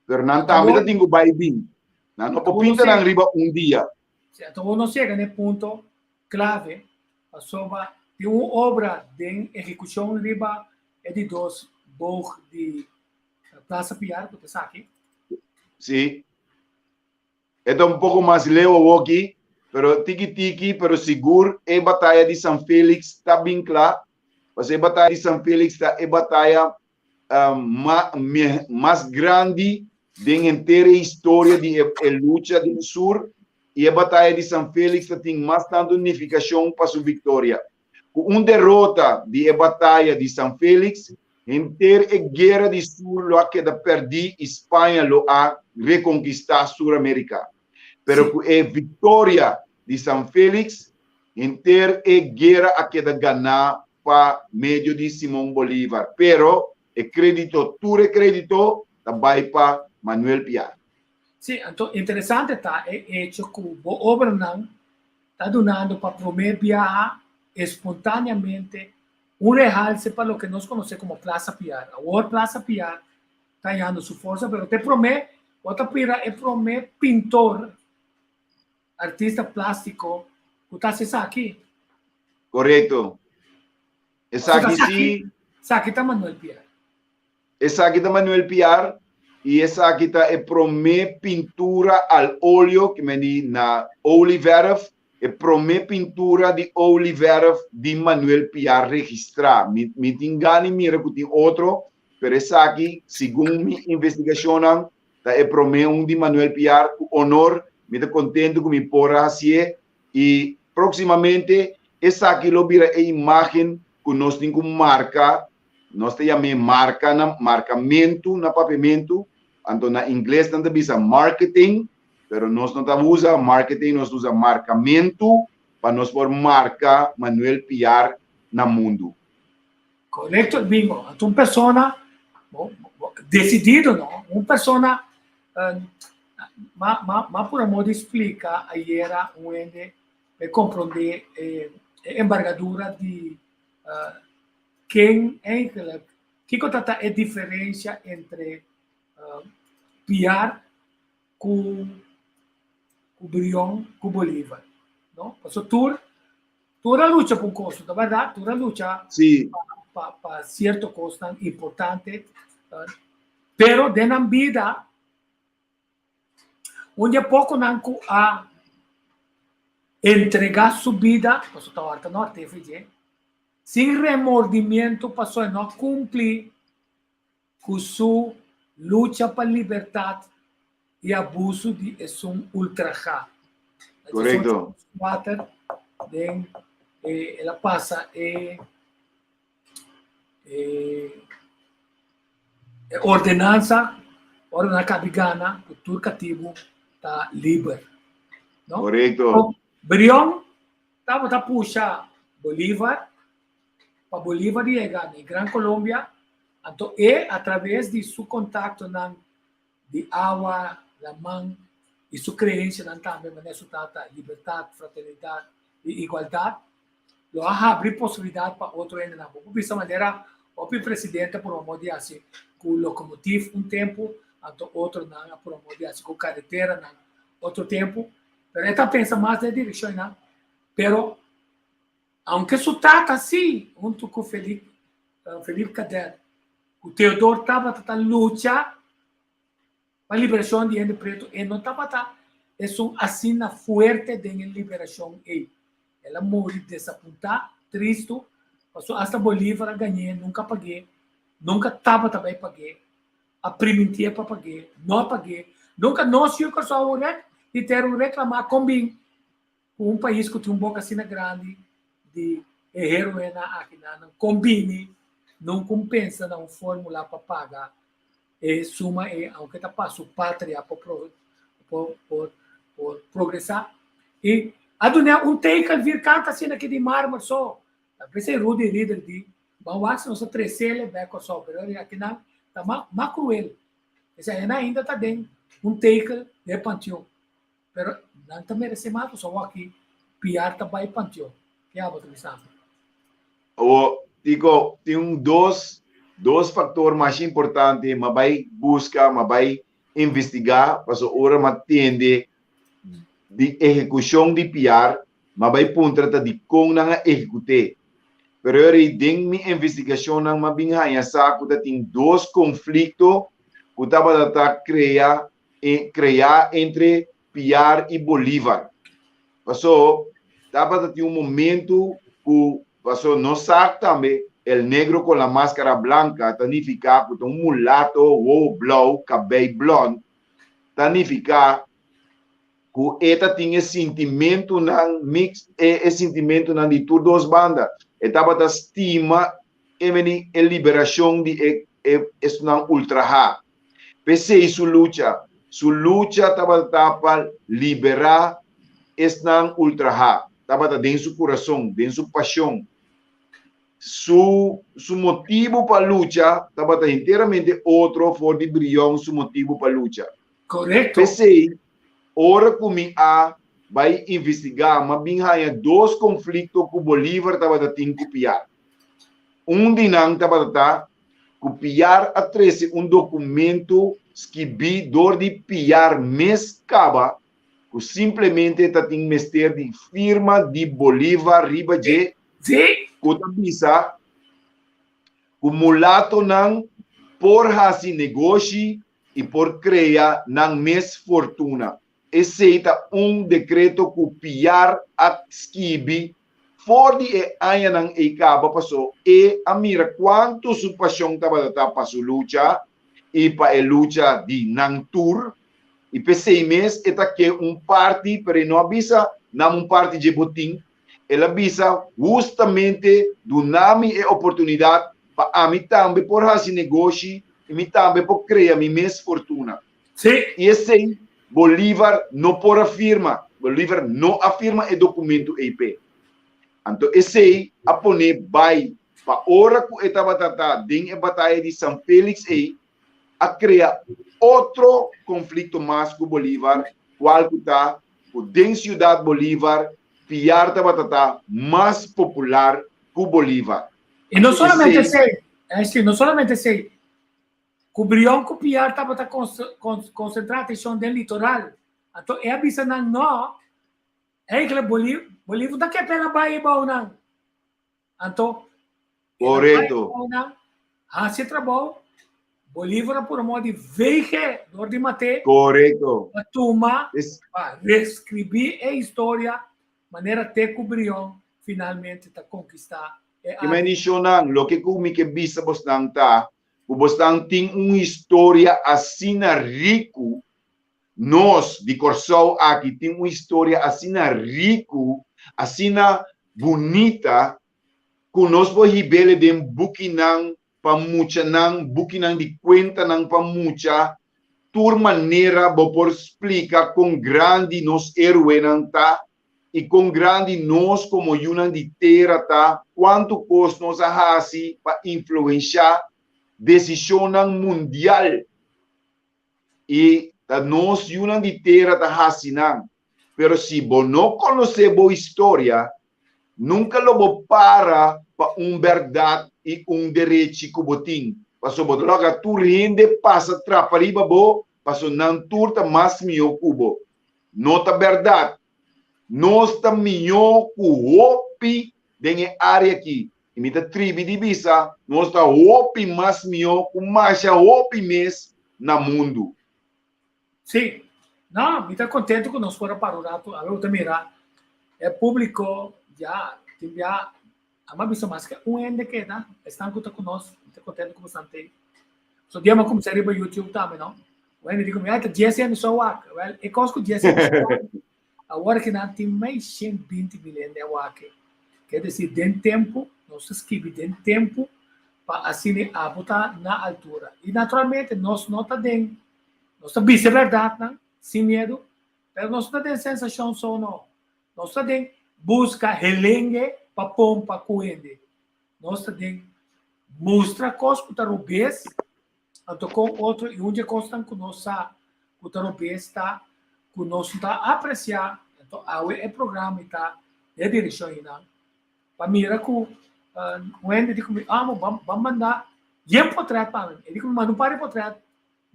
Pero nan tambe ta tin ku bai bin. Nan no por pinta nan riba un dia. Si, anto bo nos yega na e punto klave pasobra tin un obra den ehekushon riba e di dos boog di Plaza Piar ku ta esaki. Si. E ta un poko mas leu awoki, pero tiki tiki, pero sigur e bataya di San Felix ta bin kla, pasobra e bataya di San Felix ta e bataya mas grandi den henter e historia di e lucha den sur, i e bataya di San Felix ta tin mas tantu nifikashon pa su viktoria. Ku un derota di e bataya di San Felix, henter e guera di sur lo a keda pèrdí i Spaña lo a rekonkistá Sur Amérika. Pero ku e viktoria di San Felix, henter e guera a keda ganá pa medio di Simón Bolívar. Pero e krédito, tur e krédito ta bai pa Manuel Piar. Sí, anto interesante ta e echo ku bo obranan ta dunando pa promé biaha espontáneamente un rehalse pa loke nos konosé komo Plaza Piar. Awor Plaza Piar ta hañando su forsa, pero te promé bo ta bira e promé pintor, artista plástiko ku ta hasi esaki. Korekto. Esaki si. Esaki ta Manuel Piar. Esaki ta Manuel Piar y esaki ta e prome pintura al olio ki men di na olieverf, e prome pintura di olieverf di Manuel Piar registra. Mi mi tin gana di mira cu tin otro, pero esaki segun mi investigacionnan ta e prome un di Manuel Piar. Cu honor mi ta contento cu mi por a hacié y proximamente esaki lo bira e imagen cu nos tin cu marca. Nos ta yam'é marka na markamentu na papiamentu, anto na ingles nan ta bisa marketing, pero nos no ta usa marketing, nos ta usa markamentu pa nos por marka Manuel Piar na mundu. Korekto Edmingo, anto un persona desidido no, un persona ma por amor di splika ayera un hende pa e komprondé e embargadura di Ken eigenlijk, kiko ta ta e diferencia entre Piar ku ku Brion ku Bolívar, no? Paso tur tur a lucha pa un kos, ta berdad? Tur a lucha Sí. pa pa pa cierto kosnan importante, pero den nan bida Un di e poconan cu a entrega su bida, pasobra ta ora ta norte FJ, sin remordimiento pasobra e no a cumpli cu su lucha pa libertad y abuso di esun ultraha. Correcto. Cuater den el a pasa e e ordenansa ora nan kabi gana ku tur katibu ta liber. No? Korekto. Brion tabata pusha Bolívar pa Bolívar yega na e Gran Colombia, anto e a traves di su kontaktonan di awa, laman i su kreensianan tambe manera su tata, libertat, fraternidat i igualdat. Lo a habri posibilidat pa otro hendenan. Bo por bisa manera hopi presidente a promo di hasi ku lokomotif un tempu, anto otronan a promo di hasi ku kareteranan otro tempu. Pero e ta pensa mas den e direkshon einan. Pero aunke su tata si, huntu ku Felip, Felip Cadet, ku Theodor tabata ta lucha pa liberashon di hende pretu, e no tabata esun asina fuerte den e liberashon ei. El a muri desapuntá, tristu, pasobra asta Bolívar a gañ'é, nunka a pag'é, nunka tabata bai pag'é, a primintié pa pag'é, no a pag'é. Nunka nos yu Kòrsou rek di tera un reklamá kon bin ku un pais ku tin un boka asina grandi di e héroenan aki nan kon bini nunka un pensa na un fórmula pa paga e suma e aunke ta pa su patria por por por por progresá i a duna un teken vierkant asina aki di marmer so ta p'esei Rudy Ridder di ban wak si nos a tresele bek Kòrsou pero akinan ta mas mas kruel esei nan ainda ta den un tekel den e panteon pero nan ta meresé mas pasobra awor aki Piar ta bai panteon ke abo ta bisa ami. Awor, Tico, tin un dos, dos factor masha importante m'a bai busca, m'a bai investiga, paso ora m'a tende di ehecucion di Piar, m'a bai puntra ta dicon nan a ehecute. Pero eri den mi investigacionnan m'a bin haña sa cu ta tin dos conflicto cu tabata ta crea, crea entre Piar i Bolívar. Paso tabata tin un momento ku paso nos sa tambe el negro con la máscara blanca ta nifiká ku ta un mulato wowo blou kabei blond ta nifiká ku e ta tin e sintimentunan mix e e sintimentunan di tur dos banda. E tabata stima e meni e liberashon di e e esnan ultrahá. P'esei su lucha, su lucha tabata pa liberá esnan ultrahá, tabata den su kurason, den su pashon. Su, su motibu pa lucha tabata henteramente otro for di Brion su motibu pa lucha. Korekto. P'esei, ora ku mi a bai investigá, m'a bin haña dos konflikto ku Bolívar tabata tin ku Piar. Un di nan tabata ta ku Piar a trese un dokumento skibí dor di Piar mes kaba ku simplemente ta tin mester di firma di Bolívar riba dje ku ta bisa ku mulatonan por hasi negoshi i por krea nan mes fortuna. Esei ta un dekreto ku Piar a skibi For di e añanan ei kaba pasó e a mira kuantu su pashon tabata ta pa su lucha i pa e lucha di nan tur, i p'esei mes e ta ke un parti, pero e no a bisa nam un parti dje botin, el a bisa hustamente duna mi e oportunidat pa ami tambe por hasi negoshi i mi tambe por krea mi mes fortuna. I esei Bolívar no por a firma. Bolívar no a firma e documento ei p'e. Anto esei a pon'é bai pa ora cu e tabata ta den e bataya di San Félix ei, a crea otro conflicto mas cu Bolívar, cual cu ta cu den Ciudad Bolívar Piar tabata ta mas popular cu Bolívar. I no solamente esei, no solamente esei, Ku Brion ku Piar tabata konsentrá atenshon den litoral. Anto e a bisa nan, No, eigenlijk Bolívar ta ke pega bai ebou nan. Anto e ta bai ebou nan, hasi e trabou, Bolívar a pura modo di veege dor di mat'é pa tuma, pa reskribí e historia manera te ku Brion finalmente ta konkistá e área. Ki loke ku mi ke bisa bosnan ta ku bosnan tin un historia asina riku, nos di Kòrsou aki tin un historia asina riku, asina bunita, ku nos por hib'el den bukinan pa muchanan, bukinan di kuentanan pa mucha, tur manera bo por splika kon grandi nos héroenan ta i kon grandi nos komo yunan di tera ta, kuantu kos nos a hasi pa influenshá desishonnan mundial i ta nos yunan di tera ta hasi nan. Pero si bo no konosé bo historia, Nunka lo bo para pa un bèrdat i un derechi ku bo tin, pasobra bo ta logra tur hende pasa trapa riba bo, pasobra nan tur ta mas mihó ku bo. No ta bèrdat. Nos ta mihó ku hopi den e área akí, i mi ta tribi di bisa nos ta hopi mas mihó ku masha hopi mes na mundu. Sí. No, mi ta contento cu nos por a para un rato. Awe bo ta mira e publico ya tin bia a mas bisa mas ke un hende keda esnan cu ta cu nos. Mi ta contento cu bosan t'ey. So dia mi a cuminsa riba YouTube tambe no. Un hende di cu mi, ay ta dies hende so wak. Wel, e cos cu dies hende so wak, awor aki nan tin mai 120 mil hende a wak. Ker decir den tempo, nos ta skibi den tempo pa asina abo ta na altura. Y naturalmente nos no ta den Nos ta bisa e bèrdatnan sin miedu, pero nos no ta den sensashon so no. Nos ta den buska helenge pa pompa ku hende. Nos ta den mustra kos ku ta robes, anto kon otro i un di e kosnan ku nos sa ku ta robes ta ku nos no ta apresiá, anto awe e programa i ta den e direkshon einan pa mira ku un hende di ku mi, amo ban manda yen potrèt pa mi, e di ku mi manda un par di potrèt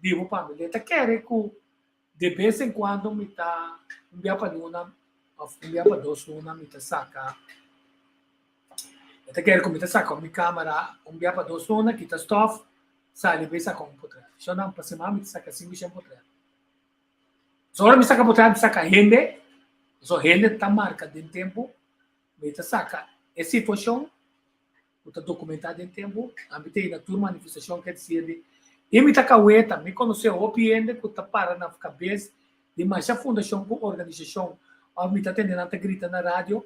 Bibu pa mi. Leta kere ku de bes en kuando mi ta un bia pa luna òf un bia pa dos luna mi ta saka E ta kere ku mi ta saka mi kamera un bia pa dos luna, kita stòf, sali bai saka un potrèt. Shonnan pa siman mi ta saka sinku shen potrèt. So ora mi saka potrèt mi saka hende, pasobra hende ta marka den tempu, mi ta saka e situashon ku ta dokumentá den tempu, ami ta ina tur manifestashon ke ta sirbi. I mi ta kaweta, mi konosé hopi hende ku ta para na kabes di masha fundashon ku organisashon òf mi ta tende nan ta grita na radio,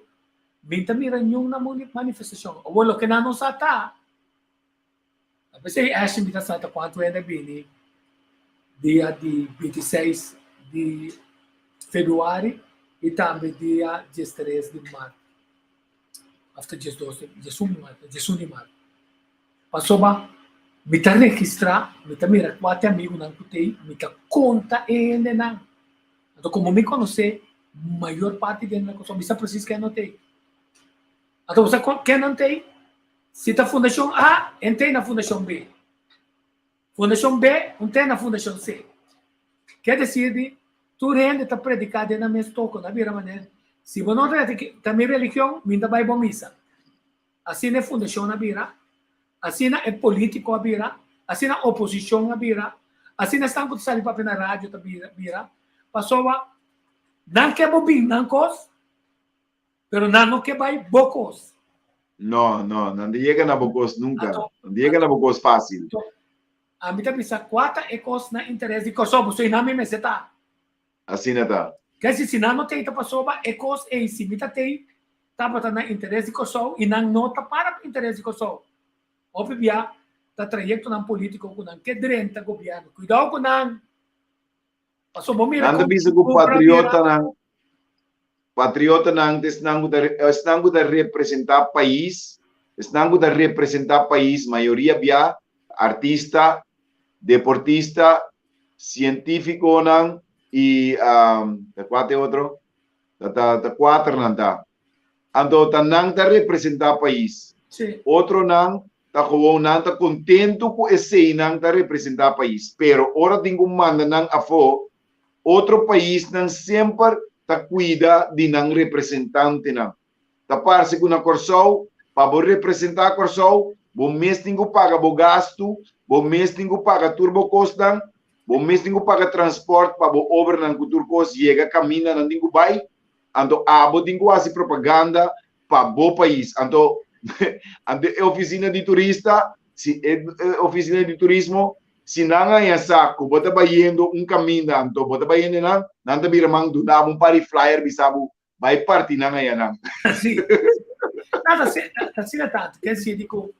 mi ta mira niun na manifestashon. Awor loke nan no sa ta, a pesei Ashley mi ta sa ta kuantu hende a bini dia di 26 di februari i tambe dia 13 di mart. Of ta 12 di, 11 di mart, 11 di mart. Pasobra mi ta registrá, mi ta mira kua te amigunan ku t'ei, mi ta konta e hendenan. Anto komo mi konosé mayor parti di hendenan Kòrsou, mi sa presis ken no t'ei. Anto bo sa ken nan t'ei? Si ta Fundashon A, en t'ei na Fundashon B. Fundashon B, un t'ei na Fundashon C. Ke desir di tur hende ta prediká den nan mes toko, nan bira manera, si bo no ta mi religion, mi ta bai bo misa. Asina e fundashon a bira, asina e polítiko a bira, asina oposishon a bira, asina esnan ku ta sali papia na radio ta bira, pasobra nan ke bo bin nan kos, pero nan no ke bai bo kos. No, no, nan ta yega na bo kos nunka. Nan ta yega na bo kos fásil. Ami ta bisa kua ta e kos na interes di Kòrsou, pasobra nan mi mester ta. Asina ta. Ke si si nan no tei ta pasobra e kos ei si mi ta tei tabata na interes di Kòrsou i nan no ta para pa interes di Kòrsou. Hopi bia ta trayektonan polítiko ku nan ke drenta gobièrnu. Kuidou ku nan! Pasobra bo mira Nan ta kon bisa ku ku pra bira. patriotanan patriotanan ta esnan ku ta esnan ku ta representá pais, esnan ku ta representá pais mayoria bia artista, deportista, sientífikonan i ta kua ta e otro? Ta ta ta kuater nan ta. Anto ta nan ta representá pais. Sí. Otronan ta gewoon nan ta kontentu ku eseinan ta representá pais. Pero ora tin ku manda nan afó, otro paisnan semper ta kuida di nan representantenan. Ta parse ku na Kòrsou, pa bo representá Kòrsou, bo mes tin ku paga bo gastu, bo mes tin ku paga tur bo kosnan, bo mes tin ku paga transpòrt pa bo obranan ku tur kos yega kaminda nan tin ku bai. Anto abo tin ku hasi propaganda pa bo pais. Anto anto e ofisina di turista, si e ofisina di turismo, si nan haña sa ku bo ta bayendo un kaminda anto bo ta bayendo nan, nan ta bira man duna bo un par di flyer bisa bo bai parti nan ayanan. Sí. No, ta ta asina tantu. Ken sinti ku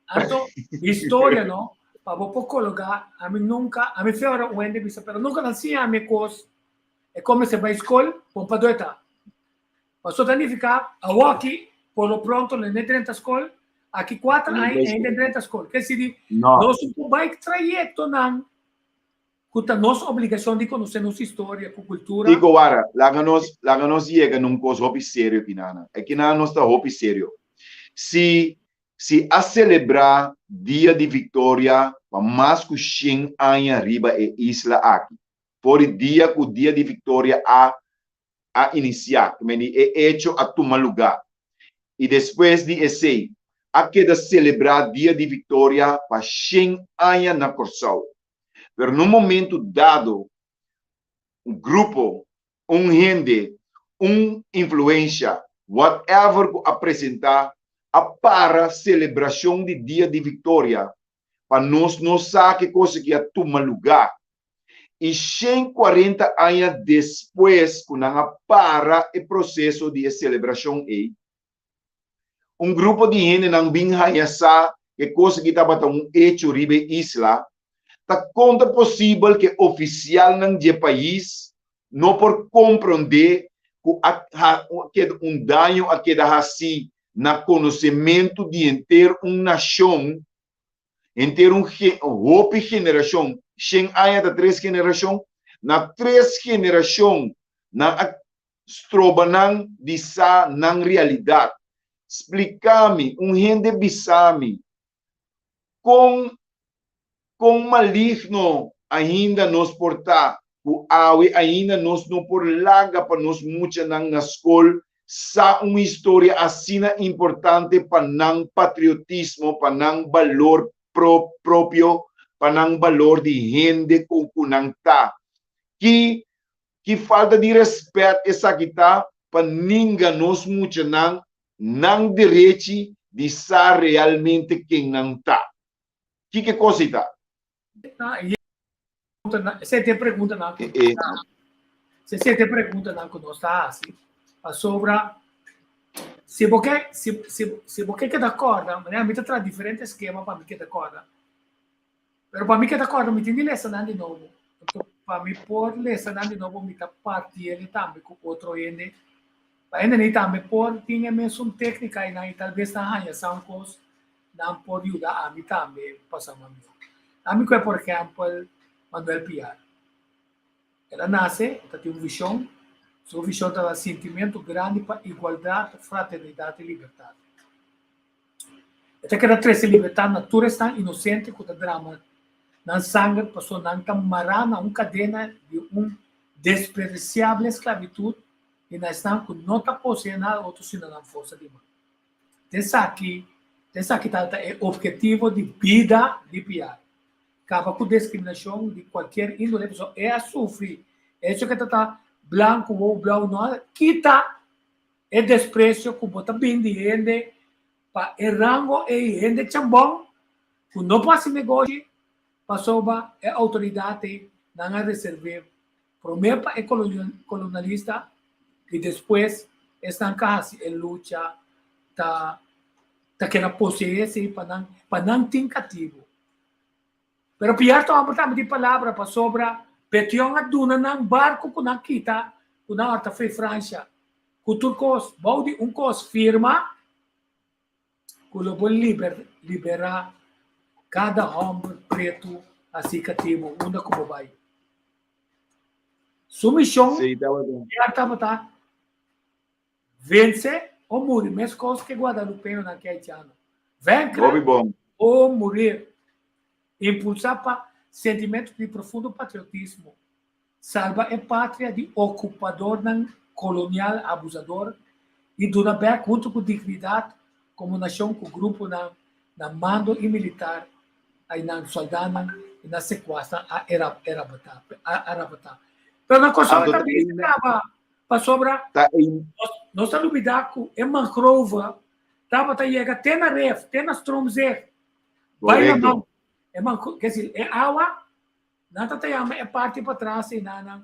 anto historia no, pa bo por kologa, ami nunka, ami fe ora un hende bisa, pero nunka nan siña ami e kos, e kon mester bai skol, pon pa due ta. Pasobra ta nifiká, awoki, por lo pronto lo no drenta skol, aki kuater aña e hende drenta skol. Ke sidi, No. nos no por bai trayektonan. Ku ta nos obligashon di konosé nos historia ku kultura. Tico wara, laga nos, laga nos yega na un kos hopi serio kinana. E kinana nos ta hopi serio. Si, si a selebrá Dia di Viktoria pa mas ku shen aña riba e isla aki, for di dia ku Dia di Viktoria a a inisiá, ku men di e echo a tuma lugá, i despues di esei a keda selebrá Dia di Viktoria pa shen aña na Kòrsou. Pero na un momentu dado, un grupo, un hende, un influensha, whatever ku a presentá, a para selebrashon di Dia di Viktoria pa nos no sa ke kos aki a tuma lugá. I 140 aña despues ku nan a para e proseso di e selebrashon ei, un grupo di hendenan bin haña sa ku e kos aki tabata un echo riba e isla. Ta kon ta posibel ku e ofisialnan di e pais no por komprondé ku a keda un daño a keda hasí na konosementu di henter un nashon, henter un hopi generashon, shen aña ta tres generashon, na tres generashon nan a stroba nan di sa nan realidat. Splika mi, un hende bisa mi, kon kon maligno ainda nos por ta ku awe ainda nos no por laga pa nos muchanan na skol sa un historia asina importante pa nan patriotismo, pa nan balor propio, pa nan balor di hende ku ku nan ta. Ki Ki falta di respet esaki ta pa ninga nos muchanan nan derechi di sa realmente ken nan ta. Kiko e kos ei ta? Esei ta e preguntanan ku Esei ta e preguntanan ku nos ta hasi pasobra si bo ke si si si bo ke keda kòrda manera mi ta traha diferente skema pa mi keda kòrda. Pero pa mi keda kòrda mi tin di lesa nan di nobo. Anto pa mi por lesa nan di nobo mi ta parti el'e tambe ku otro hende. Pa hende nei tambe por tin e mesun téknika einan i talbes nan haña sa un kos nan por yuda ami tambe pasa mas mihó. Ami ku e por ehèmpel Manuel Piar. El a nase, e ta tin un vishon. Su vishon tabata sintimentu grandi pa igualdat, fraternidat i libertat. E ta keda trese libertat na tur esnan inosente ku ta drama nan sanger pasobra nan ta mará na un kadena di un despresiable esklabitut i na esnan ku no ta poseé nada otro sino nan forsa di man. Ta esaki ta esaki tabata e ophetivo di bida di Piar, kaba ku diskriminashon di kualkier índole pasobra e a sufri e hecho ku e ta ta blanku wou blou no a kita E desprecio cu bo ta bin di hende pa e rango ey, hende chambon cu no por haci negoshi pasobra e autoridad ey nan a reserve prome pa e colonialista y despues esnan ca haci e lucha ta ta keda posee esey pa nan pa nan tin catibo. Pero Piar ta homber tambe di palabra pasobra Petion a duna nan barco cu nan kita cu nan a ta fei Francia cu tur cos bou di un cos firma cu lo bo liber libera cada homber preto haci catibo unda cu bo bay. Su mision Sí, tabata. Piar tabata Vence o muri, mescos ke guadalupeñonan ke haitiano. Vencre Hopi bon. o morir. Impulsá pa sentimento di profundo patriotismo, salba e patria di ocupadornan colonial abusador i duna bek hunto cu dignidad como nacion cu gruponan na mando i militar i nan soldanan i nan secuasnan a arabata. Pero na Kòrsou e ta bisa kaba Pasobra Ta ein. nos ta lubidá ku e mangrove tabata yega te na ref, te na Stroomzicht, bai na Korekto. man. E man, ke si e awa, nan ta ta yama e parti patras einanan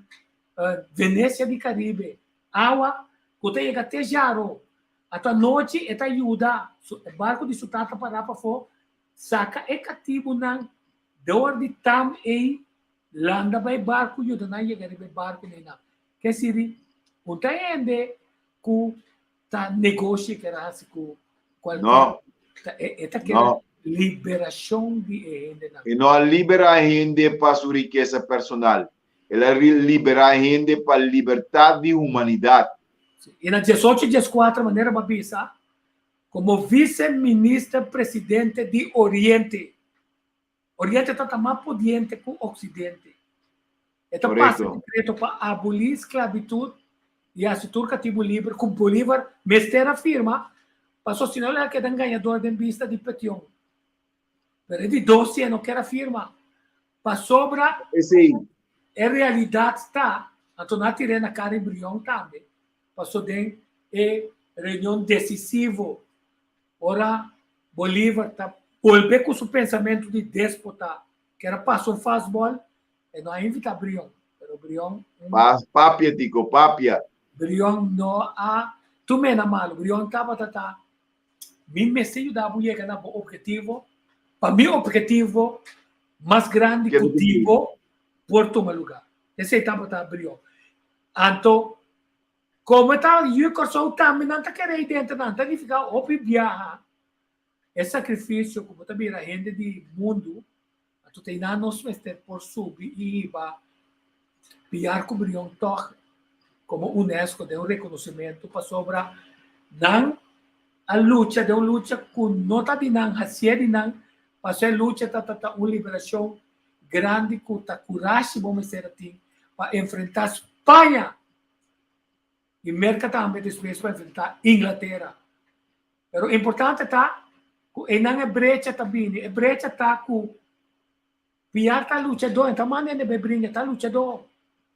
Venecia di Caribe. Awa ku ta yega te Jaro. Ato anochi e ta yuda su, e barku di su tata pará pafó, saka e katibunan dor di tam ei, landa bai barku yuda nan yega riba e barku einan. Ke sirbi un ta hende ku ta negoshi kere hasi ku kualkier No. ta e, e ta kere No. Liberashon di e hendenan. E no a liberá hende pa su rikesa personal. El a liberá hende pa libertat di humanidat. I na diesocho dieskuater, manera bo a bisa, komo vise-minister presidente di Oriente, Oriente ta ta mas pudiente ku Oksidente. E ta pasa dekreto pa abolí sklabitut i hasi tur katibu liber ku Bolívar mester a firma pasobra si no el a keda engañador den bista di Petion. Pero e di dos si e no kier a firma pasobra e realidat ta, anto nan a tir'é na kara i Brion tambe, pasobra den e reunion desisivo Ora Bolívar ta bolbe ku su pensamentu di déspota, ker a pasa un fastball, e no a invitá Brion, pero Brion un. Papia, Tico, papia. Brion no a tum'é na malu. Brion tabata ta, Mi mester yuda bo yega na bo obhetivo, pa mi obhetivo mas grandi ku di bo por tuma lugá. Esei tabata Brion. Anto Komo e ta yu Kòrsou tambe nan ta kere ei denter nan ta nifiká hopi biaha e sakrifisio ku bo ta bira hende di mundu anto ta einan nos mester por subi i hiba Piar ku Brion tòg komo unesco den un rekonosimentu pasobra nan a lucha den un lucha ku no ta di nan hasié di nan pasobra e lucha ta ta un liberashon grandi ku ta kurashi bo mester a tin pa enfrentá Spaña. I Merka tambe despues pa enfrentá Inglatera. Pero importante ta ku einan e brecha ta bini. E brecha ta ku Piar ta luchadó, e ta manda hende bai bringa, e ta luchadó.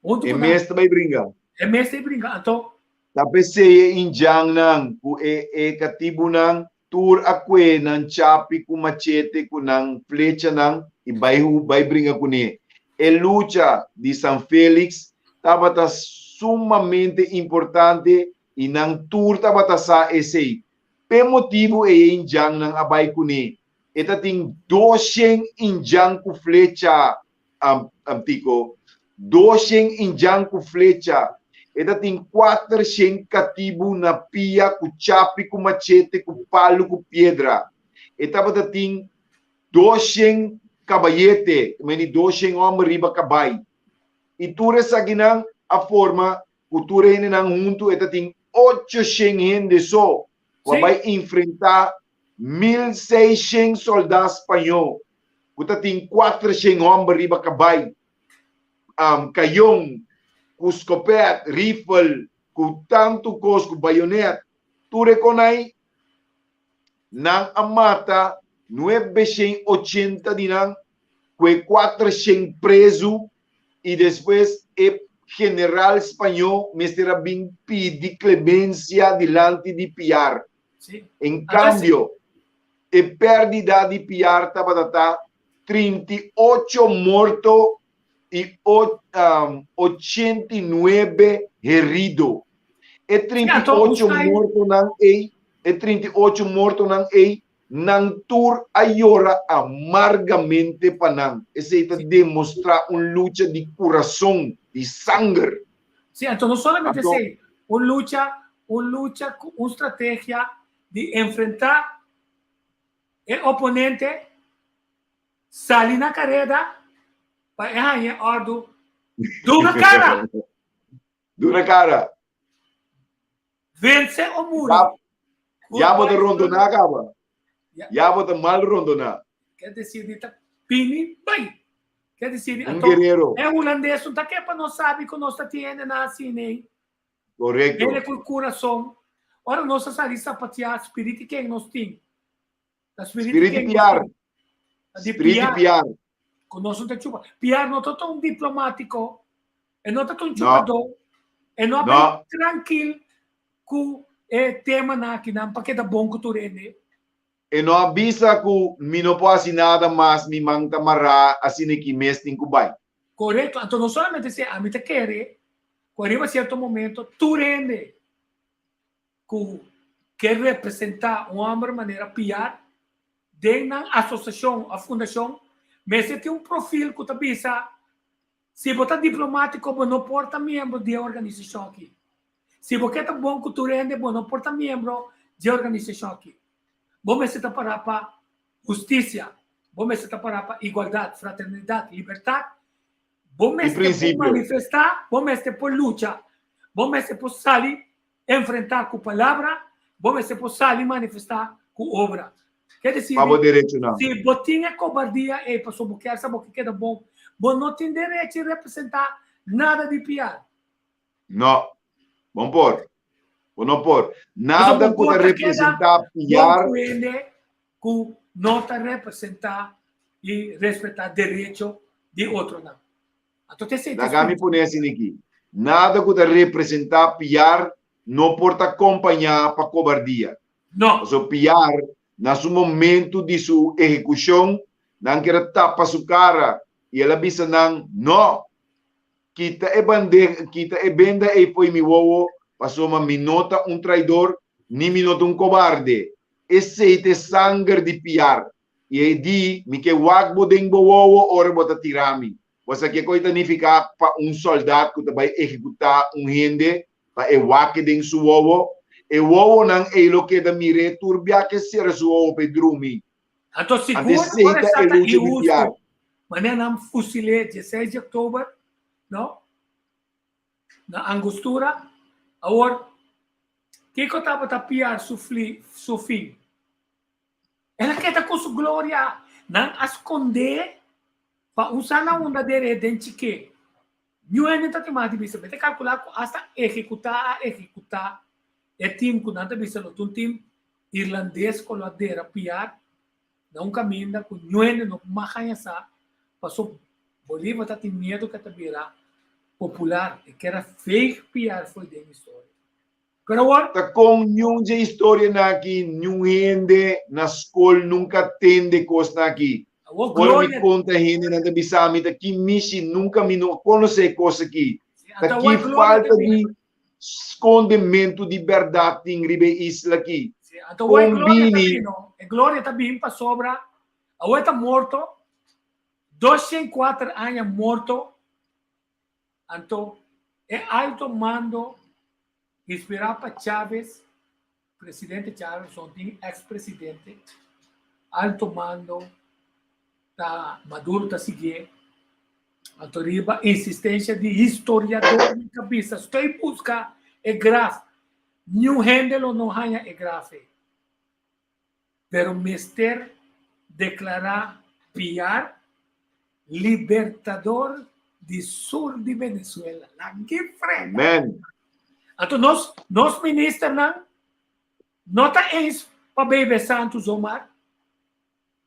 Huntu E ku nan. mes ta bai bringa. E mes ta bai bringa. Anto. Ta p'esei e indjannan ku e e katibunan tur a kue nan chapi ku machete ku nan flechanan i bai bai bringa kuné. E lucha di San Felix tabata sumamente importante i nan tur tabata sa esei. P'e motibu ei e indjannan a bai kuné. E ta tin doshen indjan ku flecha, Tico. Doshen indjan ku flecha. E ta tin kuatershen katibu na pia ku chapi ku machete ku palu ku piedra. E tabata tin 200 kabayete, ta meni 200 hòmber riba kabai. I tur esakinan a forma ku tur e hendenan huntu e ta tin 800 hende so ku a bai enfrentá 1600 sòldá spañó ku ta tin 400 hòmber riba kabai, kayon, ku skopèt, rifel, ku tantu kos, ku bayonèt. Tur e konai Nan a mata nuebeshen ochenta di nan ku e kuatershen prezu i despues e general spañó mester a bin pidi klemensia dilanti di Piar. En kambio, e pèrdida di Piar tabata ta 38 morto i 89 herido. E 38 mortonan ei, e 38 mortonan ei, nan tur a yora amargamente pa nan. Esei ta demostrá un lucha di kurason, di sanger. Sí, anto no solamente esei, un lucha, un lucha ku un strategia di enfrentá e oponente. Sali na kareda pa e haña e òrdu Duna kara! Duna kara! Vense o muri! Ya bo ta rondoná kaba. Ya bo ta mal rondoná. Ke desidi ta bini bai. Ke desidi Un guerero. E hulandes no ta ke pa nos sabi ku nos ta tin hendenan asina ei. Korekto. Hende ku kurason. Ora nos a sali sapateá, spiritu ken nos tin? Ta spiritu Spiritu ken piar. Ta di Spiritu piar. piar. Ku nos no ta chupa. Piar no ta un diplomatiko. E no ta un No. chupadó. E no a No. bai trankil ku e temanan akinan pa keda bon ku tur hende. E no a bisa ku mi no por hasi nada mas, mi man ta mará, asina ki mes tin ku bai. Korekto. Anto no solamente esei, ami ta kere ku ariba sierto momento tur hende ku ke representá un hòmber manera Piar den nan asosiashon òf fundashon mester tin un profil ku ta bisa si bo ta diplomátiko bo no por ta miembro di e organisashon aki. Si bo ke ta bon ku tur hende bo no por ta miembro di e organisashon aki. Bo mester ta pará pa. hustisia, bo mester ta pará pa igualdat, fraternidat, libertat, bo I mester por prinsipio. manifestá, bo mester por lucha, bo mester por sali enfrentá ku palabra, bo mester por sali manifestá ku obra. Ke desir Pa bo di, derechonan. si bo tin e kobardia ei pasobra bo kier sa bo ke keda bon, bo no tin derecho di representá nada di piar. No, bo no por. Bo no por. Pasobra Nada bo ku por ta ta keda representá bon piar. ku hende ku no ta representá i respetá derecho di otronan. Anto ta esei ta Laga mi spiritu. pone asina aki. Nada ku ta representá piar no por ta kompañá pa kobardia. No. Pasobra piar na su momento di su ehekushon nan kier a tapa su kara i el a bisa nan, No! Kita e bandeja, kita e benda ei fo'i mi wowo, pasobra mi no ta un traidor, ni mi no ta un kobarde. Esei ta e sanger di piar. I e di, Mi ke wak bo den bo wowo ora bo ta tira mi. Bo sa kiko e ta nifiká pa un sòldat ku ta bai ehekutá un hende pa e wak e den su wowo? E wowonan ei lo keda mir'é tur bia ku e sera su wowo pa e drumi. Anto Anto sigur esei ora ta sa e ta lucha di inhustu, piar. manera nan fusil'é dieseis di òktober, no? Na Angostura. Awor, kiko tabata piar su fli, su fin? El a keda ku su gloria. Nan a skond'é pa un sa na unda der'é den chiké. Niun hende ta tin mas di bisa. Mi ta kalkulá ku asta ehekutá a ehekutá e tim ku nan ta bisa lo ta un tim irlandes ku lo a dera piar na un kaminda ku niun hende no por mas haña sa pasobra Bolívar ta tin miedu ku e ta bira popular. E kier a veeg piar fo'i den historia. Pero awor. Ta kon niun dje historianan aki niun hende na skol nunka tende kosnan aki. Awor Ora mi gloria. konta hende nan ta bisa mi ta ki mishi nunka mi no konosé e kos aki. Si, Ta anto ki awor gloria ta falta bin. di skondementu di bèrdat tin riba e isla aki. Si, anto awor e Kon gloria ta bini. bin no. E gloria ta bin pasobra awor e ta morto, 204 aña morto. Anto e alto mando inspirá pa Chávez, presidente Chávez, son tin ex presidente, alto mando ta Maduro ta siguié. Anto riba insistencia di historiador mi ta bisa, estoy busca e graf, niun hende lo no haña e graf ei. Pero mester declara Piar libertador di sur di Venezuela. La que frega. Amen. Anto nos, nos ministernan no ta eens pa bebe santu zomaar.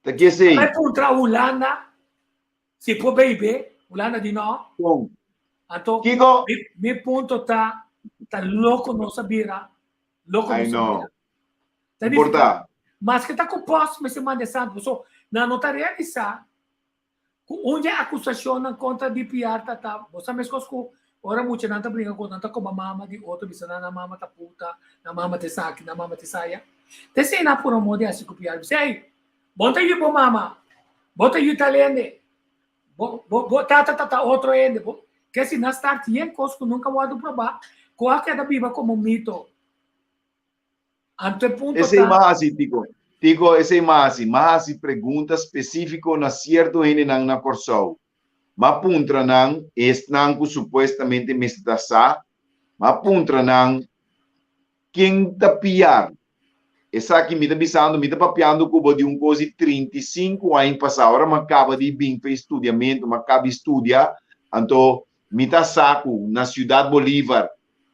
Ta ki esei? Bai puntra Hulanda si por bebe. Hulanda di no. Kon? Anto, Kiko? mi, mi punto ta, ta loco nos a bira. Loco I nos a know. bira. Ta Por ta. Maske ta ku pòst mester manda e santu. Paso nan no ta realisá ku un di e akusashonnan kontra DPR ta ta, bo sa meskos ku ora muchanan ta brinka ku nan ta koba mama di otro bisa nan nan mama ta puta, nan mama ta esaki, nan mama ta esaya. Ta esei nan a puru amor di hasi ku PR. Bisa ey, bo no ta yu bo mama, bo ta yu tal hende, bo bo bo tata ta ta otro hende. Bo, ke si nan start yen kos ku nunka wòrdu probá, ku a keda biba komo mito. Anto e punto Esei ta. m'a hasi, Tico. Tico, esei m'a hasi. M'a hasi pregunta spesífiko na sierto hendenan na Kòrsou. M'a puntra nan, esnan ku supuestamente mester ta sa, m'a puntra nan ken ta piar. Esaki mi ta bisando, mi ta papiando ku bo di un kos di 35 aña pasá. Ora m'a kaba di bin pa e studiamentu, m'a kaba di studia, anto mi ta sa ku na Ciudad Bolívar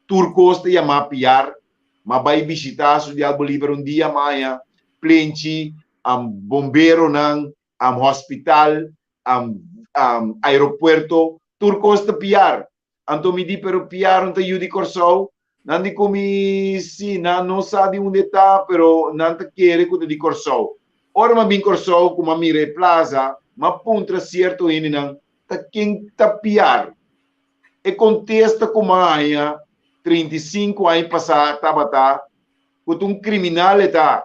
Tur kos ta yamá piar. M'a bai bishitá Ciudad Bolívar un dia maña, plenchi, am bomberonan, am hospital, am am aeropuerto, tur kos ta piar. Anto mi di, pero piar no ta yu di Kòrsou? Nan di ku mi, sí, nan no sa di unda e ta, pero nan ta kere ku ta di Kòrsou. Ora m'a bin Kòrsou ku m'a mira e plaza, m'a puntra sierto hendenan, ta ken ta piar? E kontesta ku m'a haña 35 aña pasá tabata ku ta un kriminal e ta,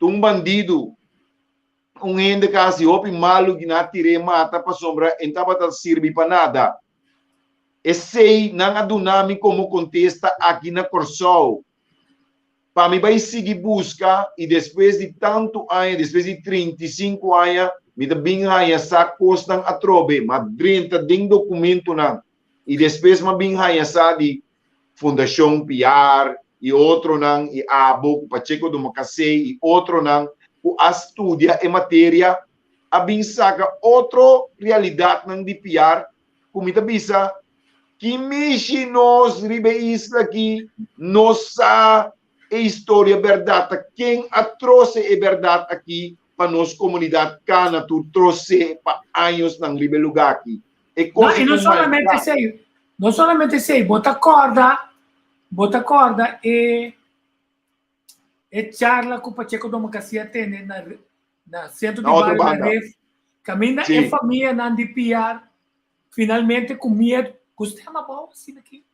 ta un bandidu, un hende ku a hasi hopi malu ku nan a tir'é mata pasobra e no tabata sirbi pa nada. Esei nan a duna mi komo kontesta aki na Kòrsou. Pa mi bai sigui buska i despues di tantu aña, despues di 35 aña, mi ta bin haña sa kosnan atrobe, m'a drenta den dokumentonan i despues m'a bin haña sa di Fundashon Piar i otronan i abo ku Pacheco Domacassé i otronan ku a studia e materia a bin saka otro realidatnan di Piar ku mi ta bisa ki mishi nos riba e isla aki no sa e historia bèrdat ta ken a trose e bèrdat aki pa nos komunidat kana tur trosé pa añosnan riba e lugá aki. E No, kos i no ku solamente maltrato. esei, no solamente esei, bo ta kòrda, bo ta kòrda e e charla ku Pacheco Domacassé a tene na na sentro Na di otro bario na banda. Rif, kaminda e Sí. famianan di Piar finalmente ku miedu, ku stem abou asina aki,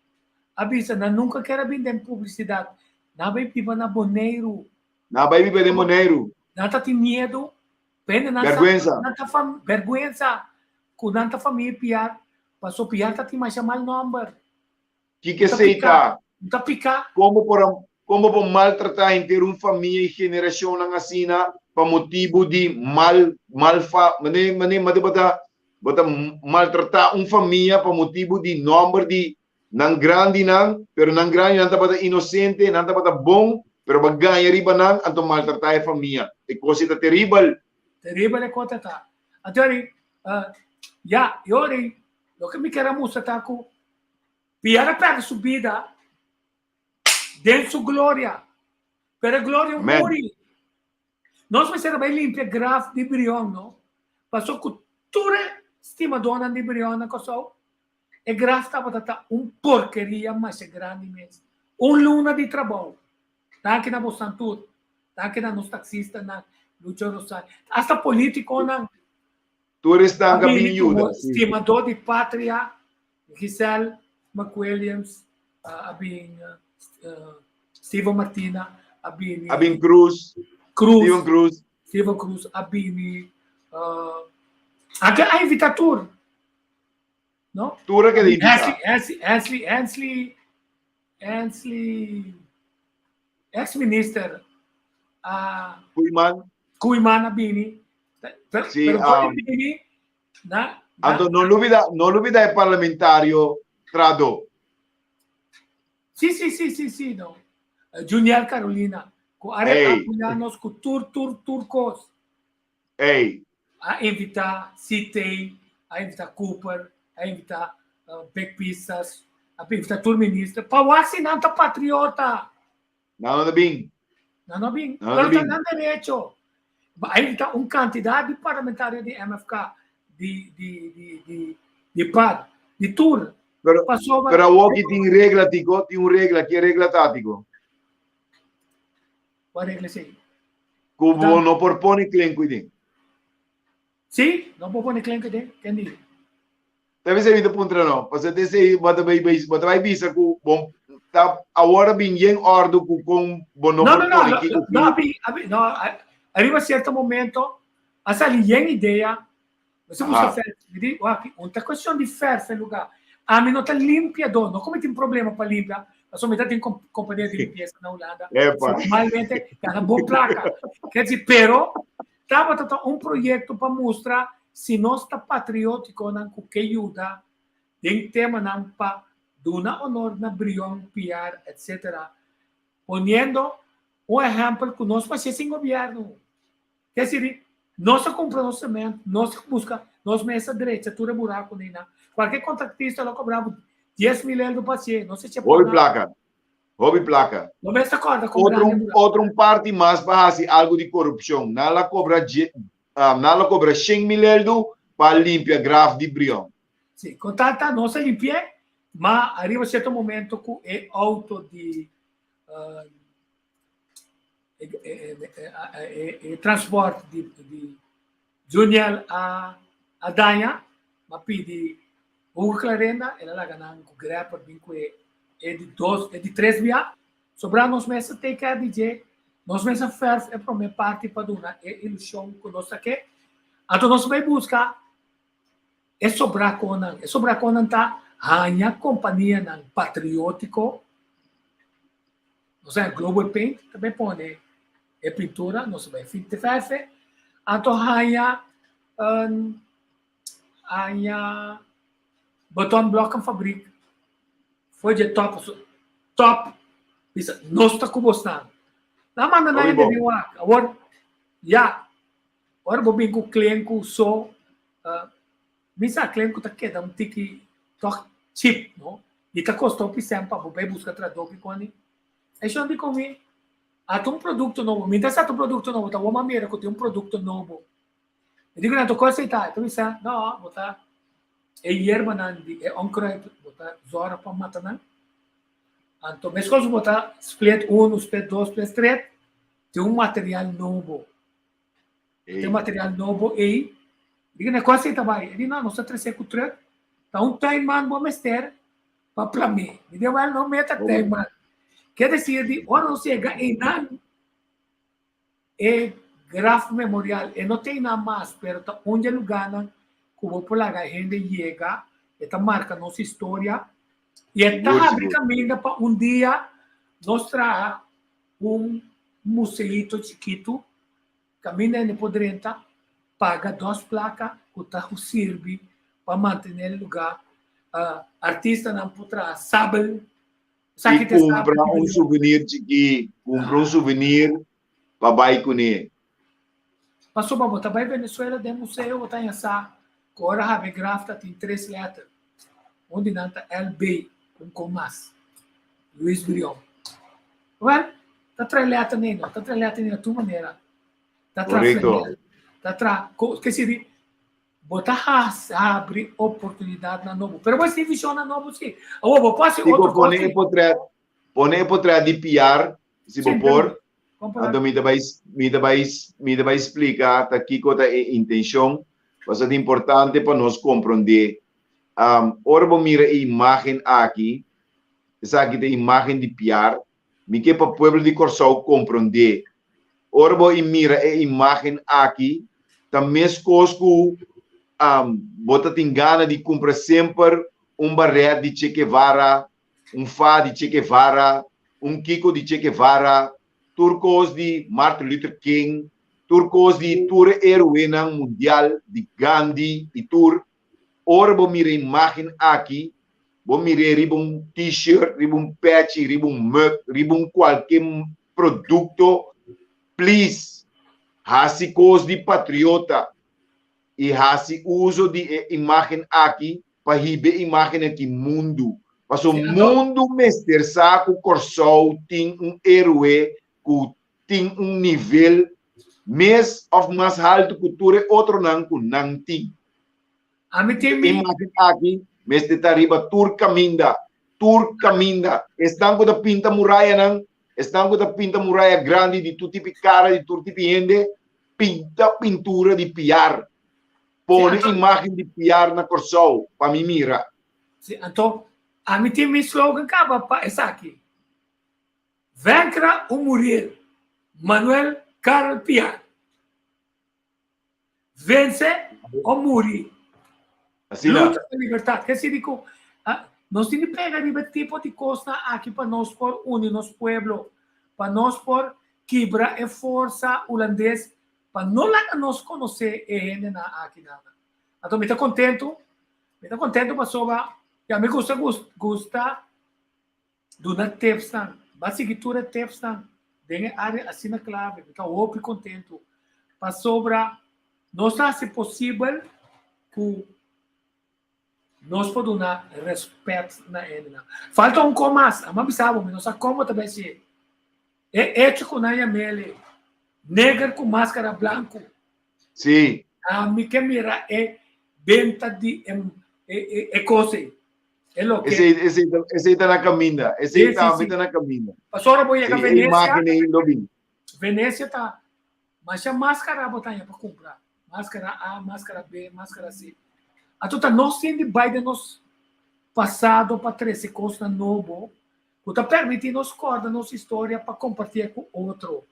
a bisa nan nunka ker a bin den publisidat, nan a bai biba na Boneiru. Nan a bai biba den Boneiru. Nan ta tin miedu, pende nan sa, Bèrgwensa. nan ta fam, bèrgwensa ku nan ta famia Piar, paso Piar ta tin masha mal nòmber. Kiko esei ta? Ta piká. Kon bo por a, kon bo por maltratá henter un famia i generashonnan asina pa motibu di mal, mal fa, mane, mane, mane bo ta, bo ta maltratá un famia pa motibu di nòmber di nan grandinan, pero nan grandinan tabata inosente, nan tabata bon, pero bo a gaña riba nan, anto maltratá e famia. E kos ei ta teribel. Teribel e kos ta. Anto, ya, e ora ei, loke mi kier a mustra ta ku Pier a perde su bida den su gloria, pero e gloria Amen. muri. Nos mester a bai limpia graf di Brion, no? Paso ku tur e stimadónan di Brion na Kòrsou, e graf tabata ta un porkeria masha grandi mes. Un luna di trabou. Danki na bosan tur. Danki na nos taksistanan, Lucho Rosario, hasta polítikonan. Tur esnan ka bin Bini yuda. como stimadó di patria, Giselle McWilliams, a bin Steven Martina, a bini A bin Cruz, Cruz, Steven Cruz. Steven Cruz, a bini a ke a invita tur, no? Tur a keda invita. Hensley, Hensley, Hensley, Hensley, Hensley, ex-minister, a Koeiman. Koeiman a bini. Pero, Sí, pero por bini, na, na, Anto no lubida, no lubida e parlamentario Trado. Sí, sí, sí, sí, sí, no. Junior Carolina, ku are Ey. apoyá nos ku tur, tur, tur kos. Ey. A invitá CT, a invitá Cooper, a invitá Big Pisas, a invitá tur minister. Pa wak si nan ta patriota. Nan no ta bin. Nan no bin. Nan no ta Pero ta bin. nan derecho. A invitá un kantidat di parlamentario di MFK, di, di, di, di, di PAD, di tur. Pero, Pasobra pero awoki tin regla, Tico. Tin un regla. Ki regla ta, Tico? Kua regla esei? Ku bo no por pone klenku den. Sí, no por pone klenku den. Ken di? Ta bisa mi ta puntra no. Pasobra te esei bo ta bai bo ta bai bisa ku bo ta awor a bin yen ordu ku kon bo no No, por no, no, pone no, kiko no, ki. abi, abi, no, ariba sierto momento a sali yen idea. Bo busca Aha. ferf. Mi di, wak, un ta cuestion di ferf e lugar. Ami no ta limpiador, no como tin problema pa limpia, pasobra mi ta tin compania di limpieza na Hulanda. Epa. Formalmente gana bon placa. Ker di, pero tabata ta un proyecto pa mustra si nos ta patrioticonan cu ke yuda den temanan pa duna honor na Brion, Piar, etc. Poniendo un ehempel cu nos pacia sin gobierno. Ke sirbi? Nos a kumpra nos sement, nos a buska, nos mes a drecha tur e burakunan einan. Kualke kontraktista lo kobra bo 10,000 euro pa hasié, no se che por Hopi nada. plaka, hopi plaka. Bo mes ta kòrda kon Otro grandi e buraku. otro un parti mas pa hasi algu di korupshon. Nan la kobra dje, nan la kobra 100,000 eldu pa limpia graf di Brion. Sí, kon tal ta nos a limpi'é, ma ariba sierto momento ku e outo di e transport di di Juniel a a daña, m'a pidi Hugo Clarenda, el a laga nan ku grapper bin ku e e di dos e di tres bia, sobrá nos mes a take care di dje, nos mes a ferf e promé parti pa duna e ilushon ku nos ta ke, anto nos bai buska e sobrá konan, e sobrá konan ta haña kompanianan patriótiko. Nos a Global Paint tambe pone e pintura, nos a bai finti verfe, anto haña un haña betonblokkenfabriek for dje top top bisa nos ta ku bosnan. Nan manda nan hende bin wak. Awor ya, ora bo bin ku klenku so Mi sa klen ku ta keda un tiki tòg chip, no? I ta kosta hopi sèn pa bo bai buska tradoki koni. E shon di ku mi, Ata un produkto nobo. Mi ta sa ta un produkto nobo, ta wou m'a mira ku tin un produkto nobo. Mi di ku nan, Ta kos ei ta? E ta bisa, No, bo ta e yerbanan di e onkruid, bo ta zòrg pa mata nan. Anto meskos ku bo ta split unu, split dos, split tres, tin un material nobo. Ei. Tin material nobo ei. Diga na kos ei ta bai. E di no, nos ta trese ku truck. Ta un tuinman bo mester pa plam'é. Mi di wel no meta tuinman. Ke desir di ora nos yega einan e graf memorial e no ta einan mas pero ta un dje lugánan ku bo por laga hende yega e ta marka nos historia i e ta habri kaminda pa un dia nos traha un museito chikitu kaminda hende por drenta, paga dos plaka ku ta sirbi pa mantené e lugá. Artistanan por traha sabel. I kumpra un souvenir chikí, kumpra un souvenir pa bai kuné. Pasobra bo ta bai Venezuela den museo bo ta haña sa ku ora habi graf ta tin tres lèter. Un di nan ta LB un kon mas, Luis Brion. Wèl, ta trae lèter nei no, ta trae lèter nei na tur manera. Ta traha flanel, ta traha kos, ke sirbi bo ta habri oportunidatnan nobo. Pero bo tin vishonnan nobo si. Awor bo por hasi otro kos. Pone e potrèt, pone e potrèt di piar, si bo por. Anto mi ta bai, mi ta bai, mi ta bai splika ta kiko ta e intenshon. Pasobra ta importante pa nos komprondé. Ora bo mira e imágen aki, esaki ta imágen di piar. Mi ke pa pueblo di Kòrsou komprondé. Ora bo i mira e imágen aki, ta meskos ku bo ta tin gana di kumpra semper un barèt di Che Guevara, un fa di Che Guevara, un kiko di Che Guevara, tur kos di Martin Luther King, tur kos di tur e héroenan mundial, di Gandhi i tur. Ora bo mira e imágen aki, bo mir'é riba un t-shirt, riba un pèchi, riba un mug, riba un kualke produkto, please, hasi kos di patriota i hasi uso di e imágen aki pa hiba e imágen aki mundu. Paso mundu mester sa ku Kòrsou tin un héroe ku tin un nivel mes òf mas haltu ku tur e otronan ku nan tin. Ami tin mi. E imágen aki mester ta riba tur kaminda, tur kaminda. Esnan ku ta pinta murayanan, esnan ku ta pinta muraya grandi di tur tipi kara, di tur tipi hende, pinta pintura di piar. Pone imágen di piar na Kòrsou pa mi mira. Sí, anto ami tin mi slogan kaba pa esaki. Vencra o morir, Manuel Karel Piar. Vence o muri. Asina. Lucha pa libertad. Ke si di ku nos tin di pega riba e tipo di kosnan aki pa nos por uni nos pueblo, pa nos por kibra e forsa hulandes pa no laga nos konosé e hendenan aki nan. Anto mi ta kontentu, mi ta kontentu pasobra ya mi gusta gusta duna tipsnan, ba sigui tur e tipsnan den e área asina klave. Mi ta hopi kontentu pasobra nos ta hasi posibel ku nos por duna rèspèt na hendenan. Falta un kos mas, amo a bisa bo, mi no sa komo ta bai si e echo ku nan yam'el neger ku maskara blanku. Sí. Ami ke mira e benta di e e kos ei. E loke. Esei, esei, esei ta na kaminda. Esei tambe ta na kaminda. Pasobra bo yega Sí, e Venecia. imágen ei lo bin. Venecia ta masha maskara bo ta haña pa kumpra. Maskara A, maskara B, maskara C. Anto ta nos tin di bai den nos pasado pa trese kosnan nobo ku ta permití nos kòrda nos historia pa kompartié ku otro,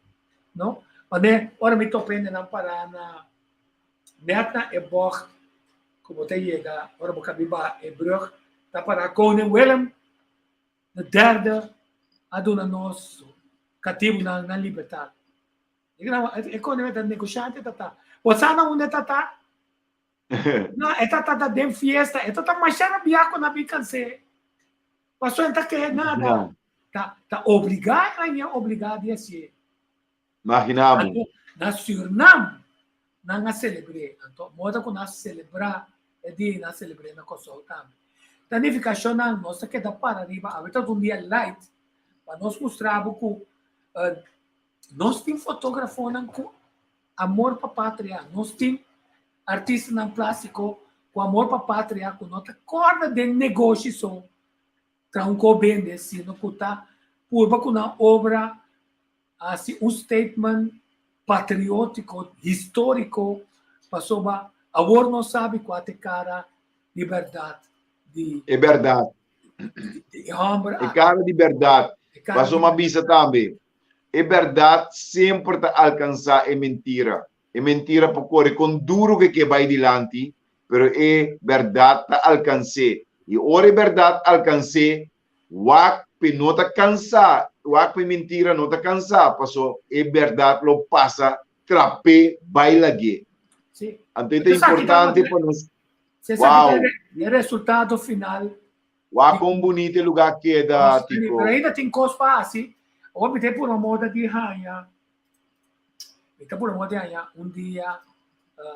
no? Manera ora mi topa hendenan pará na nèt na e bògt ku bo ta yega ora bo kabi baha e brùg ta pará Koning Willem de derde a duna nos. Katibunan nan libertat. E kone ta negoshante ta ta. Bo sa na unda e ta ta? No, e ta ta ta den fiesta. E ta ta masha rabiá ku nan bin kans'é. Pasobra e no ta kere nada. Ta ta obligá e hañ'é obligá di hasié. Imaginá bo. Anto na Sürnam nan a selebr'é. Anto moda ku nan a selebrá e dia nan a selebr'é na Kòrsou tambe. Ta nifikashonnan nos ta keda para riba awe ta un dia light pa nos mustra bo ku nos tin fotógrafonan ku amor pa patria, nos tin artistanan plástiko ku amor pa patria ku no ta kòrda den negoshi so traha un kos bende sino ku ta purba ku nan obra hasi un statement patriótiko, históriko pasobra awor nos sabi kua ta e kara di bèrdat di E bèrdat. E hòmber E kara di bèrdat. Pasobra mi a bisa tambe, e bèrdat semper ta alkansá e mentira. E mentira por kore kon duru ku e ke bai dilanti, pero e bèrdat ta alkans'é. I ora e bèrdat alkans'é, wak p'e no ta kansá, wak p'e mentira no ta kansá, paso e bèrdat lo pasa trap'é bai lag'é. Anto e ta importante pa nos. Wow! E resultado final. Wak kon bunita e lugá keda, Tico. Pero ainda tin kos pa hasi. Awor mi ta pura moda di haña. Mi ta pura moda di haña un dia.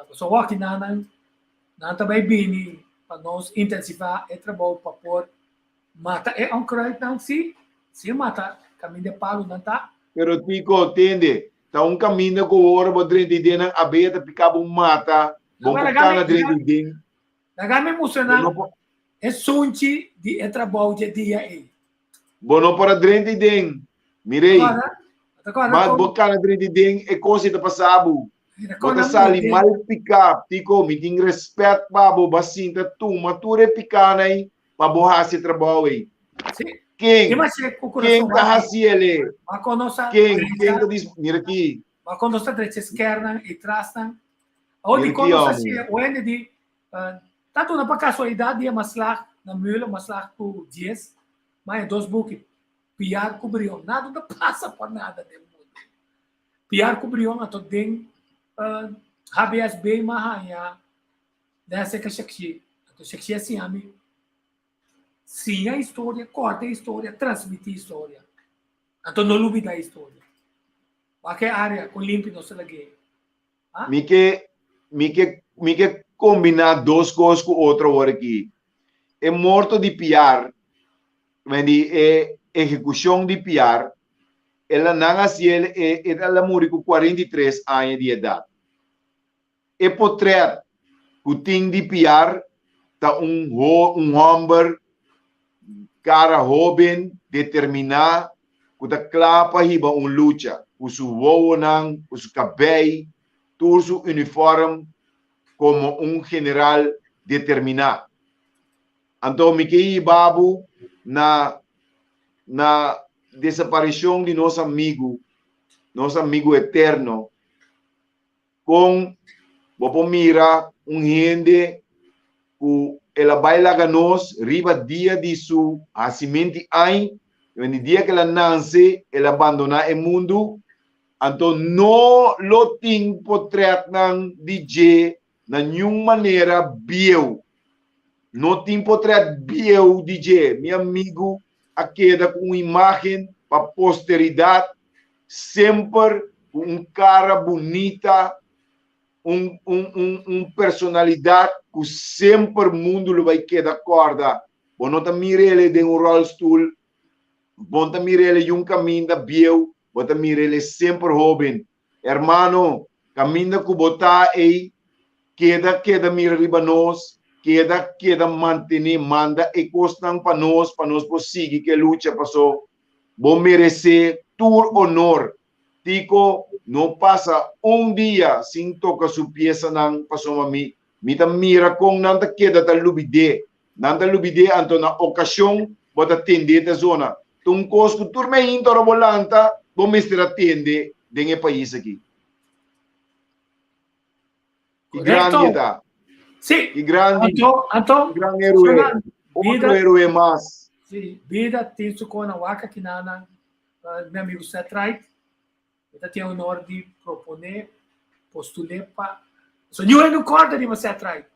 Pasobra awor aki nan nan ta bai bini pa nos intensivá e trabou pa por mata e onkruidnan. Si, si mata kaminda e palunan ta. Pero Tico, tende, ta un kaminda ku ora bo drenta i den nan abeha ta pika bo mata. Bo por kana drenta i den. Laga mi mustra nan e sunchi di e trabou dje dia ei. Bo no por a drenta i den. Mirei. Ma bo kana drenta i den, e kos ei ta pasa bo. Bo ta sali mal piká. Tiko, mi tin respèt pa bo. Bo a sinta tuma tur e pikánan ei pa bo hasi e trabou ei. Ken? Ken ta hasi el ei? Ken? Ken ta dis? Mira aki. Bo a konosé drecha skèrnan i trasnan. Awor di kon nos a siña oende di ta duna pa kasualidat di e maslag na Müller, maslag ku dies, ma e dos buki, Piar ku Brion. Nada no ta pasa pa nada den mundu. Piar ku Brion anto den HBSB m'a haña den aserka Shakshi. Anto Shakshi a siña mi siña historia, kòrda historia, transmití historia. Anto no lubidá historia. Wak e área kon limpi nos ta lag'é. Mi ke, mi ke, mi ke kombiná dos kos ku otro awor aki. E morto di Piar, men di e ehekushon di Piar, el a nan hasi el, e, el a muri ku 43 aña di edat. E potrèt ku tin di Piar ta un ho, un hòmber kara hóben, determiná, ku ta kla pa hiba un lucha, ku su wowonan, ku su kabei, tur su unifòrm komo un general determiná. Anto mi ke hiba bo na na desaparishon di nos amigu, nos amigu eterno, Kon bo por mira un hende ku el a bai laga nos riba dia di su hasimenti añ, di dia ku el a nanse, el a bandoná e mundu? Anto no lo tin potrètnan di dje na niun manera bieu. No tin potrèt bieu di dje. Mi amigu a keda ku un imágen pa posteridat, semper ku un kara bunita, un un un un personalidat ku semper mundu lo bai keda kòrda. Bo no ta mir'el den un ròlstul, bo no ta mir'el yun kaminda bieu, bo ta mir'el semper hóben. Hermano, kaminda ku bo ta ei, keda keda mira riba nos, keda keda mantené, manda e kosnan pa nos, pa nos por sigui ku e lucha, paso bo meresé tur honor. Tico no pasa un dia sin toka su piesanan, pasobra mi mi ta mira kon nan ta keda ta lubid'é. Nan ta lubid'é, anto na okashon bo ta tend'é ta zona. Ta un kos ku tur meinta ora bo lanta bo mester a tende den e pais aki. Ki grandi e ta. Sí. Ki grandi. Anto, anto, Ki gran héroe. Otro héroe mas. Sí, bida tin su kona waka kinana. Mi amigu Seth Wright, mi ta tin e honor di proponé, postul'é pa. So niun hende no kòrda riba Seth Wright,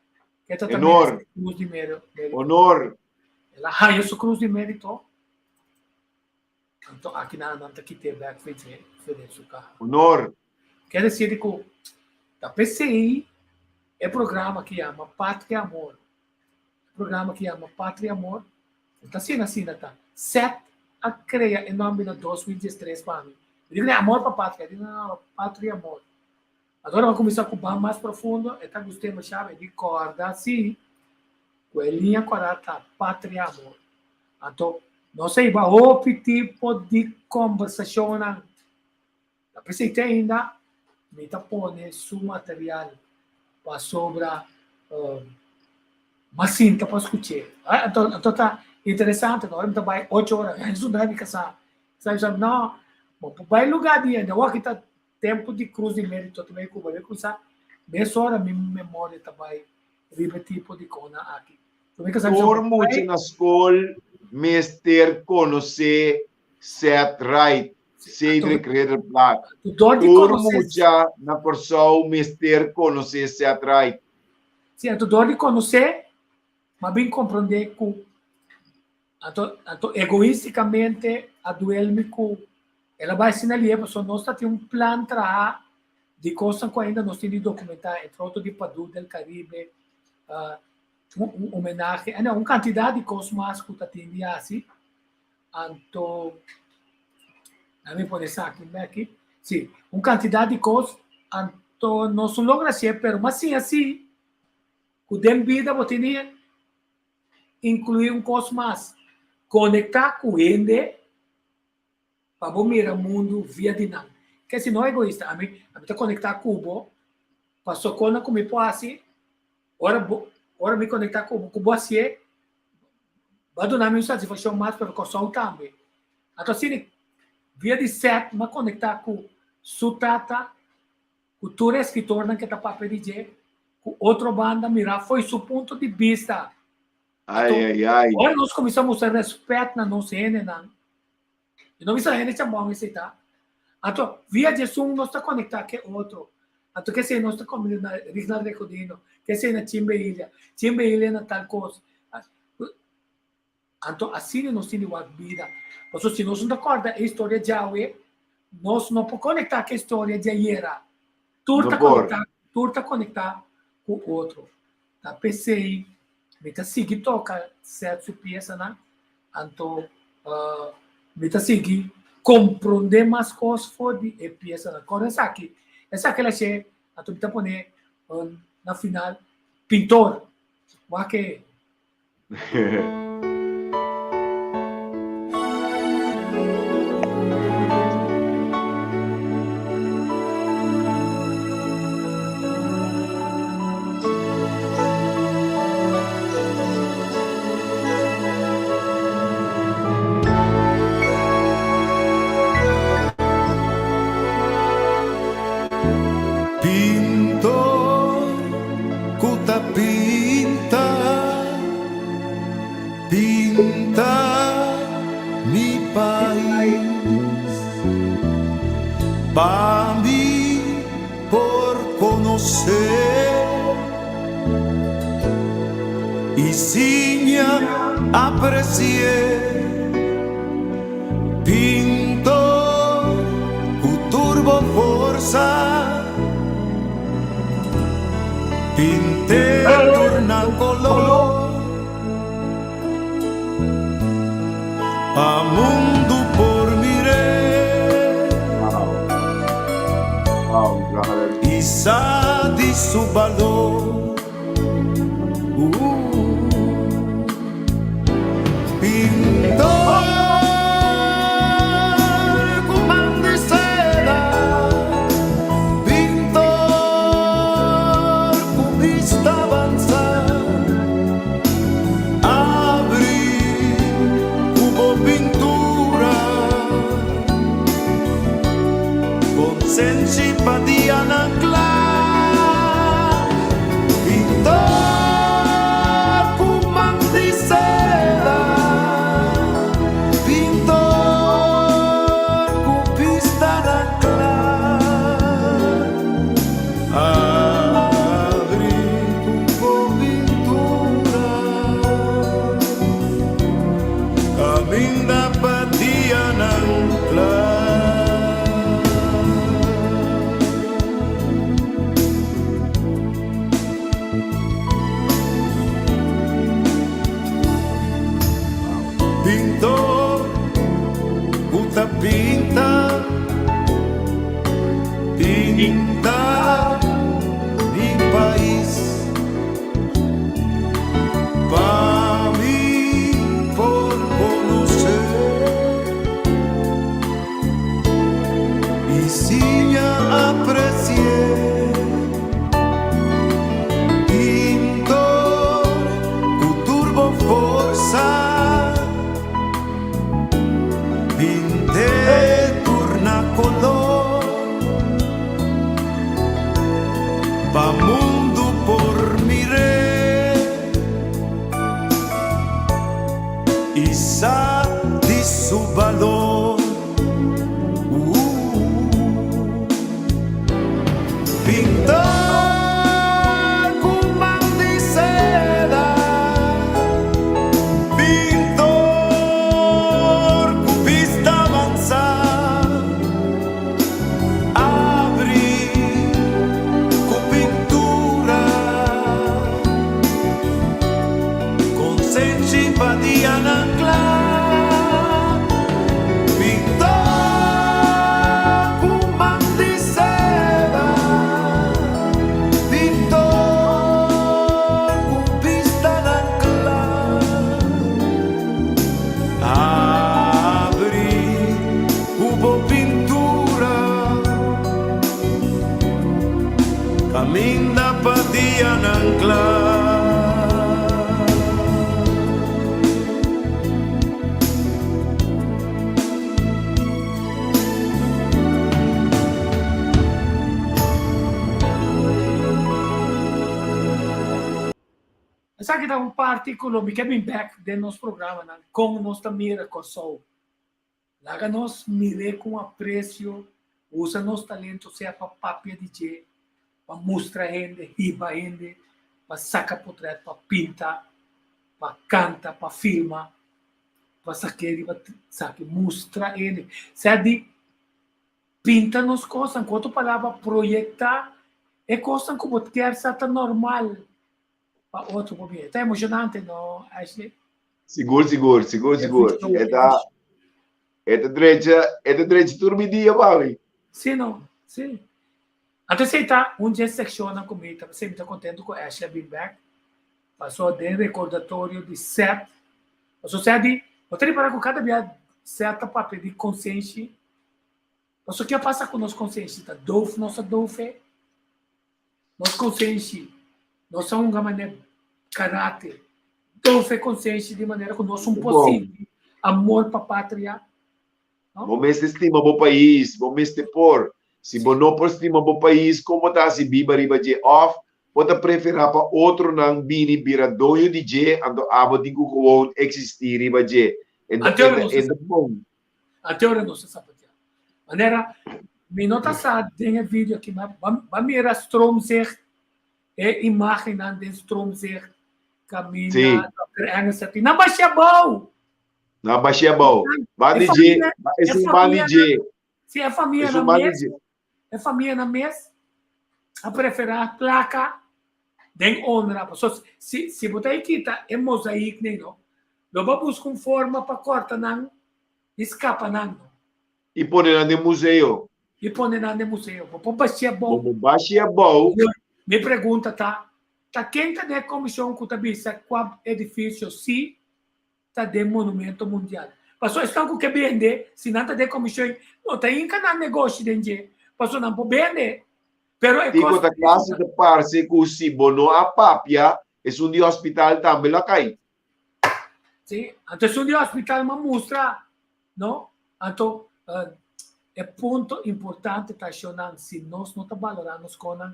ke ta tambe Honor. Cruz di Mérito. Honor. El a haña su Cruz di Mérito, anto aki nan nan ta kit'é bèk for dje, for den su kaha. Honor. Ke desir di ku ta p'esei e programa ki yama Patria Amor, e programa ki yama Patria Amor, No ta asina asina ta. Seth a krea e nomber na 2013 pa mi. Mi di krea amor pa patria. E di no no patria amor. Anto ora mi a kuminsá ku ban mas profundo e ta gust'é mashá. E di kòrda si ku e liña kòrá ta patria amor. Anto nos a hiba hopi tipo di kòmbersashonnan. Ta p'esei te ainda mi ta pone su material pasobra mas sinta pa skuch'é. Anto anto ta interesante, ora mi ta bai ocho ora, su drai mi kasá. Sa mi sa no, bo por bai lugá di hende, awor aki ta tempu di Cruz di Merito ta bai Cuba, mi kuminsá mesora mi memoria ta bai riba e tipo di kosnan aki. Tur mucha na skol mester konosé Seth Wright, Cedric Ridderplaat. Tur mucha na Kòrsou mester konosé Seth Wright. Sí, anto dor di konosé, m'a bin komprondé ku anto anto egoístikamente a duel mi ku el a bai asina lihe pasobra nos ta tin un plan traha di kosnan ku ainda nos tin di dokumentá, entre otro di Padu del Caribe, un homenahe, un kantidat di kos mas ku ta tin di hasi. Anto, laat mi pone esaki meki. Sí, un cantidad di cos, anto nos no logra hacié, pero mas sin así, cu den bida bo tin di inclui un cos mas, conecta cu hende pa bo mira mundu via di nan. Ke si no egoista, ami, ami ta conecta cu bo, paso con cu mi por haci, Ora bo, ora mi konektá ku bo, ku bo hasié, bo a duna mi un satisfakshon mas, pero Kòrsou tambe. Anto asina, via di Seth mi a konektá ku su tata, ku tur e eskritornan ke ta papia di dje, ku otro banda mirá fo'i su punto di bista. Ai, ai, ai. Ora nos kuminsá mustra rèspèt na nos hendenan, I no bisa hende chambon esei ta. Anto, via djesun nos ta konektá ke otro. Anto kesei nos ta kombina na Rignald Recodino, kesei na Chimbe Ilia, Chimbe Ilia na tal kos. Anto asina nos tin di wak bida. Pasobra si nos no ta kòrda e historia djawe, nos no por konektá ke historia di ayera. Tur ta konektá, tur ta konektá ku otro. Ta p'esei mi ta sigui toka Seth su piesanan, anto mi ta sigui komprondé mas kos for di e piesanan. Kòrda esaki, esaki el a hashé, anto mi ta pone na final, Pintor, wak e. Pintor ku ta pinta, pinta mi pais. Pa mi por konosé i siña apresié. Pintor ku tur bo forsa, pint'é tur na koló, pa mundu por mir'é i sa di su balor. Pintor ku man di seda, pintor ku bista avansa, abri ku bo pintura, konsenshi pa dianan kla. Pinta, pinta mi pais pa mi por conoce y siña apreci'e. Pintor cu tur bo forsa. Pint'e tur na koló pa mundu por mir'é i sa di su balor. Pintor ku man di seda, pintor ku bista avansá, abri ku pintura konsenshi pa dianan kla. Pintor ku man di seda, pintor ku bistanan kla, abri ku bo pintura kaminda pa dianan kla. Esaki ta un parti ku lo mi ke bin bek den nos programanan, kon nos ta mira Kòrsou. Laga nos mir'é ku apresio, usa nos talento sea pa papia di dje, pa mustra hende, hiba hende, pa saka potrèt, pa pinta, pa kanta, pa filma, pa sak'é riba saki, mustra hende. Sea di pinta nos kosnan, ku otro palabra proyektá e kosnan ku bo kier sa ta normal pa otro por mira. Ta emoshonante, no, Ashley? Sigur, sigur, sigur, sigur. E ta, e ta drecha, e ta drecha tur mi dia, papi. Sí, no, sí. Anto esei ta un dje sekshonnan ku mi ta p'esei mi ta kontentu ku Ashley a bin bèk. Paso den rekordatorio di Seth. Paso Seth di, bo ta ripará ku kada bia Seth ta papia di konsenshi. Paso ke a pasa ku nos konsenshi? Ta doof nos a doof e? Nos konsenshi, nos a hunga manera karate, doof e konsenshi di manera ku nos un por sinti amor pa patria. No? Bo mester stima bo pais, bo mester por. Si bo no por stima bo pais, kon bo ta hasi biba riba dje? Òf bo ta preferá pa otronan bini bira doño di dje, anto abo tin ku gewoon eksistí riba dje? E ta bon. Ate ora nos ta sapatea. Manera, mi no ta sa den e video aki, ma ba mira Stroomzicht, e imagennan den Stroomzicht, kaminda Sí. Dr. Engels a tin. Nan bashia abou! Nan bashia abou. Ban di dje, esun ban di dje. Si e famia Esun nan ban di mes, dje. e famia nan mes a preferá plaka den honra. Pasobra si, si bo ta e kita e mozaïek nei no, Lo bo buska un forma pa corta nan y scapa nan, no. Y pone nan den museo. Y pone nan den museo. Bo por bashia abou. Bo por bashia abou. Mi pregunta ta, ta ken ta den e comision cu ta bisa cua edificio si ta den monumento mundial? Pasobra esnan cu ke bende, si nan ta den e comision, no ta hinca nan negoshi den dje, pasobra nan por bende. Pero e Kiko ta casi ta parce cu si bo no a papia, esun di hospital tambe lo a cay. Sí, anto esun di hospital m'a mustra, no? Anto e punto importante ta shownan si nos no ta balora nos konan,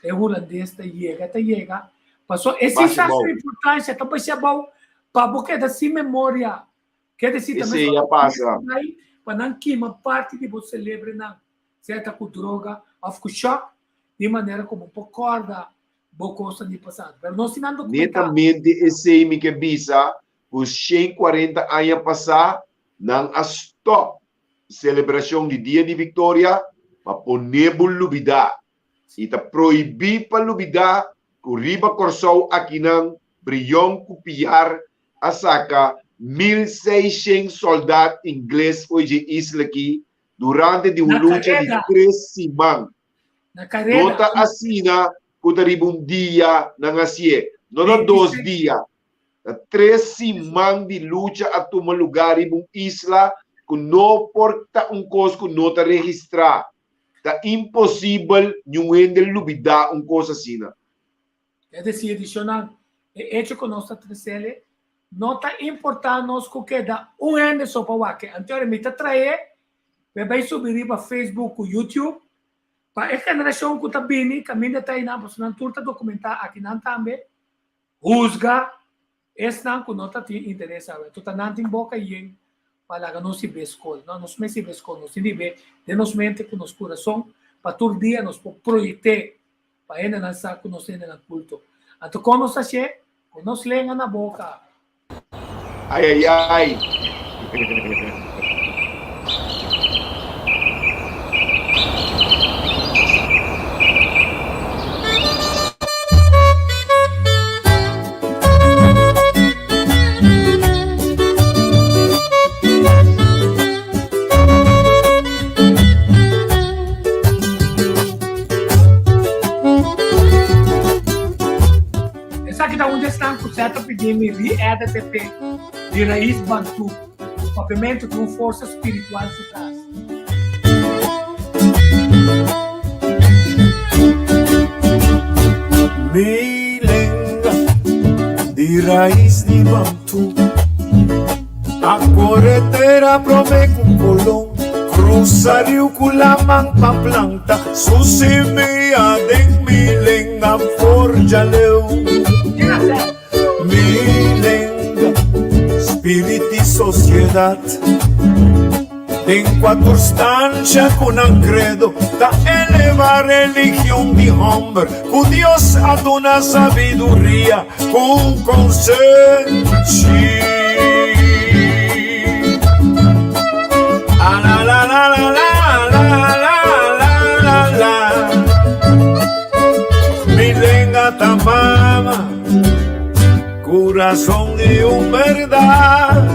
e hulandes ta yega ta yega, paso e si sa su importancia ta basha abou pa bo keda sin memoria, keda si ta Esei a pasa. Pa nan kima parti di bo celebrenan, sea ta ku droga of ku shock, di manera ku bo por korda bo kosnan di pasado. Pero nos tin nan dokumentá. Netamente esei mi ke bisa ku 140 aña pasá nan a stòp selebrashon di Dia di Viktoria pa pone bo lubidá. I ta prohibí pa lubidá ku riba Kòrsou akinan Brion ku Piar a saka 1600 sòldat ingles fo'i dje isla aki durante di un Na lucha di kareda. tres siman. Na No kareda. ta asina ku ta riba un dia nan hasié, no ta dos 26. dia. Ta tres siman di lucha a tuma lugá riba un isla ku no por ta un kos ku no ta registrá. Ta imposibel niun hende lubidá un kos asina. Es decir, adicional, e hecho cu nos ta trecele, no ta importa nos cu keda un hende so pa wak. Anto mi ta trae, we bay subi riba Facebook cu YouTube, pa e generacion cu ta bini, caminda ta einan, pasobra nan tur ta documenta akinan tambe, huzga esnan cu no ta tin interes awe. Anto ta nan tin boca yen pa laga nos hiba e scol. No, nos mes hiba e scol, nos tin di hiba den nos mente cu nos curason, pa tur dia nos por proyecte Pa hendenan sa ku nos hendenan kulto. Anto kon nos ta hashé? Ku nos lenga na boka. Ai ai ai. Esaki ta un di esnan ku sa ta pidi mi re-edit e pe di Raiz Bantú. Papiamentu tin un forsa spiritual su tras. Mi lenga di raiz di Bantú A kore tera prome ku Kolon Krusa riu ku laman pa planta su simia den mi lenga forja leu. Mi lenga, spirit di sosiedat Den kuater stansha ku nan kredo ta eleva religion di hòmber ku Dios a duna sabiduria ku konsenshi. A-la-la-la-la-la-la-la-la-la-la Mi lenga ta mama, kurason di un bèrdat.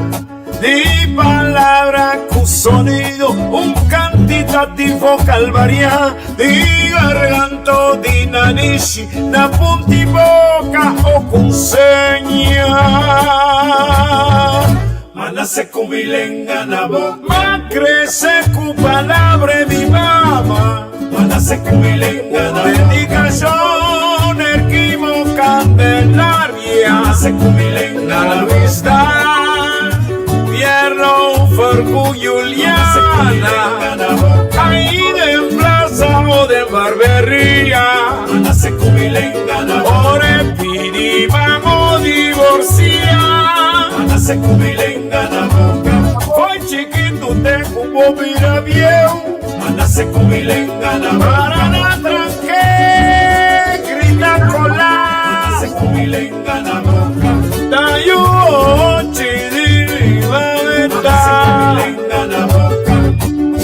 Di palabra ku sonido, un kantitativo kalvariá di garganto di nanishi na punti boka o ku seña. Ma nase ku mi lenga na boka. Ma krese ku palabra e mi mama. Ma nase ku mi lenga na boka. Dedikashon Erquimo Candelaria. Ma nase ku mi lenga na boka. Pierno Fercu Juliana. Ahí den plaza o den barberia. Ma nase ku mi lenga na boka. Ora e pidi ban o divorcia. Ma nase ku mi lenga na boka. Foi chikitu te ku bo bira bieu. Ma nase ku mi lenga na boka. Para na tranke grita kola. Ma nase ku mi lenga na boka. Ta yu ochi di mi mameta.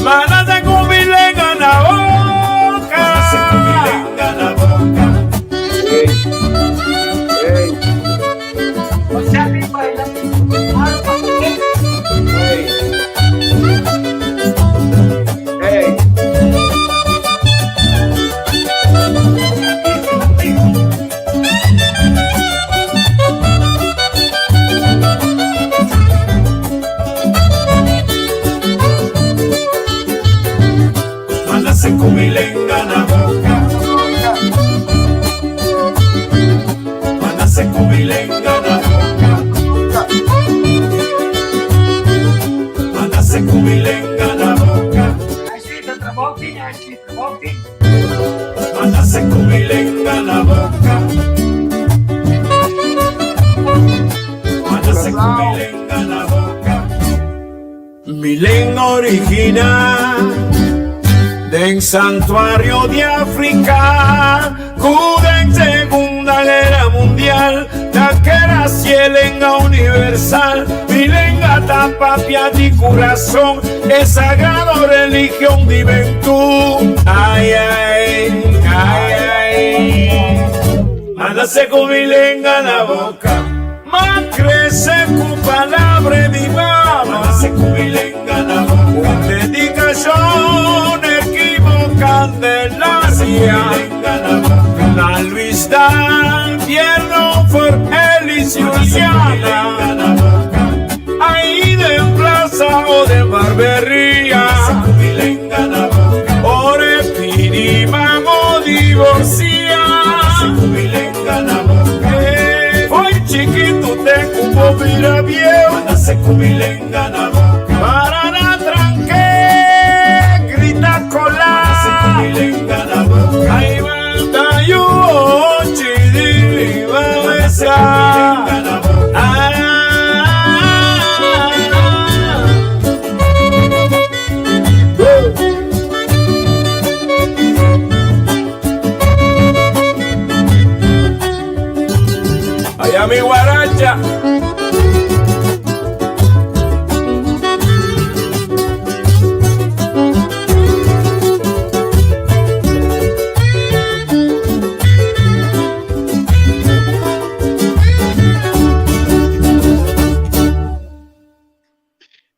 Ma nase ku mi lenga na boka. Ma nase ku mi lenga na boka. Ma nase ku mi lenga na boka. Ey. Ey. Ey. Ey. Ma nase ku mi lenga na boka. Ma nase ku mi lenga na boka. Ma nase ku mi lenga na boka. Ashley, ta trabou tin, Ashley, trabou tin. Ma nase ku mi lenga na boka. Ma nase ku mi lenga na boka. Mi lenga original den santuario di Africa cu den Segunda Guerra Mundial ta keda si e lenga universal. Mi lenga ta papia di curason e sagrado religion di Bentú. Ay ay, ay ay, Ma nase cu mi lenga na boca. Ma. Crece cu palabra di mama. Cu dedicacion equipo Candelaria. Na Luis Dan Tierno for Elis Juliana. Ahí den plaza o den barberia. Ore pidi mamo divorcia. Foi chiquito te cupo bira bieu. Para na tranque grita cola. Ay mata yo chidi va. Allá mi guaracha.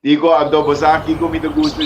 Digo, anto bo sa kiko mi ta gusta.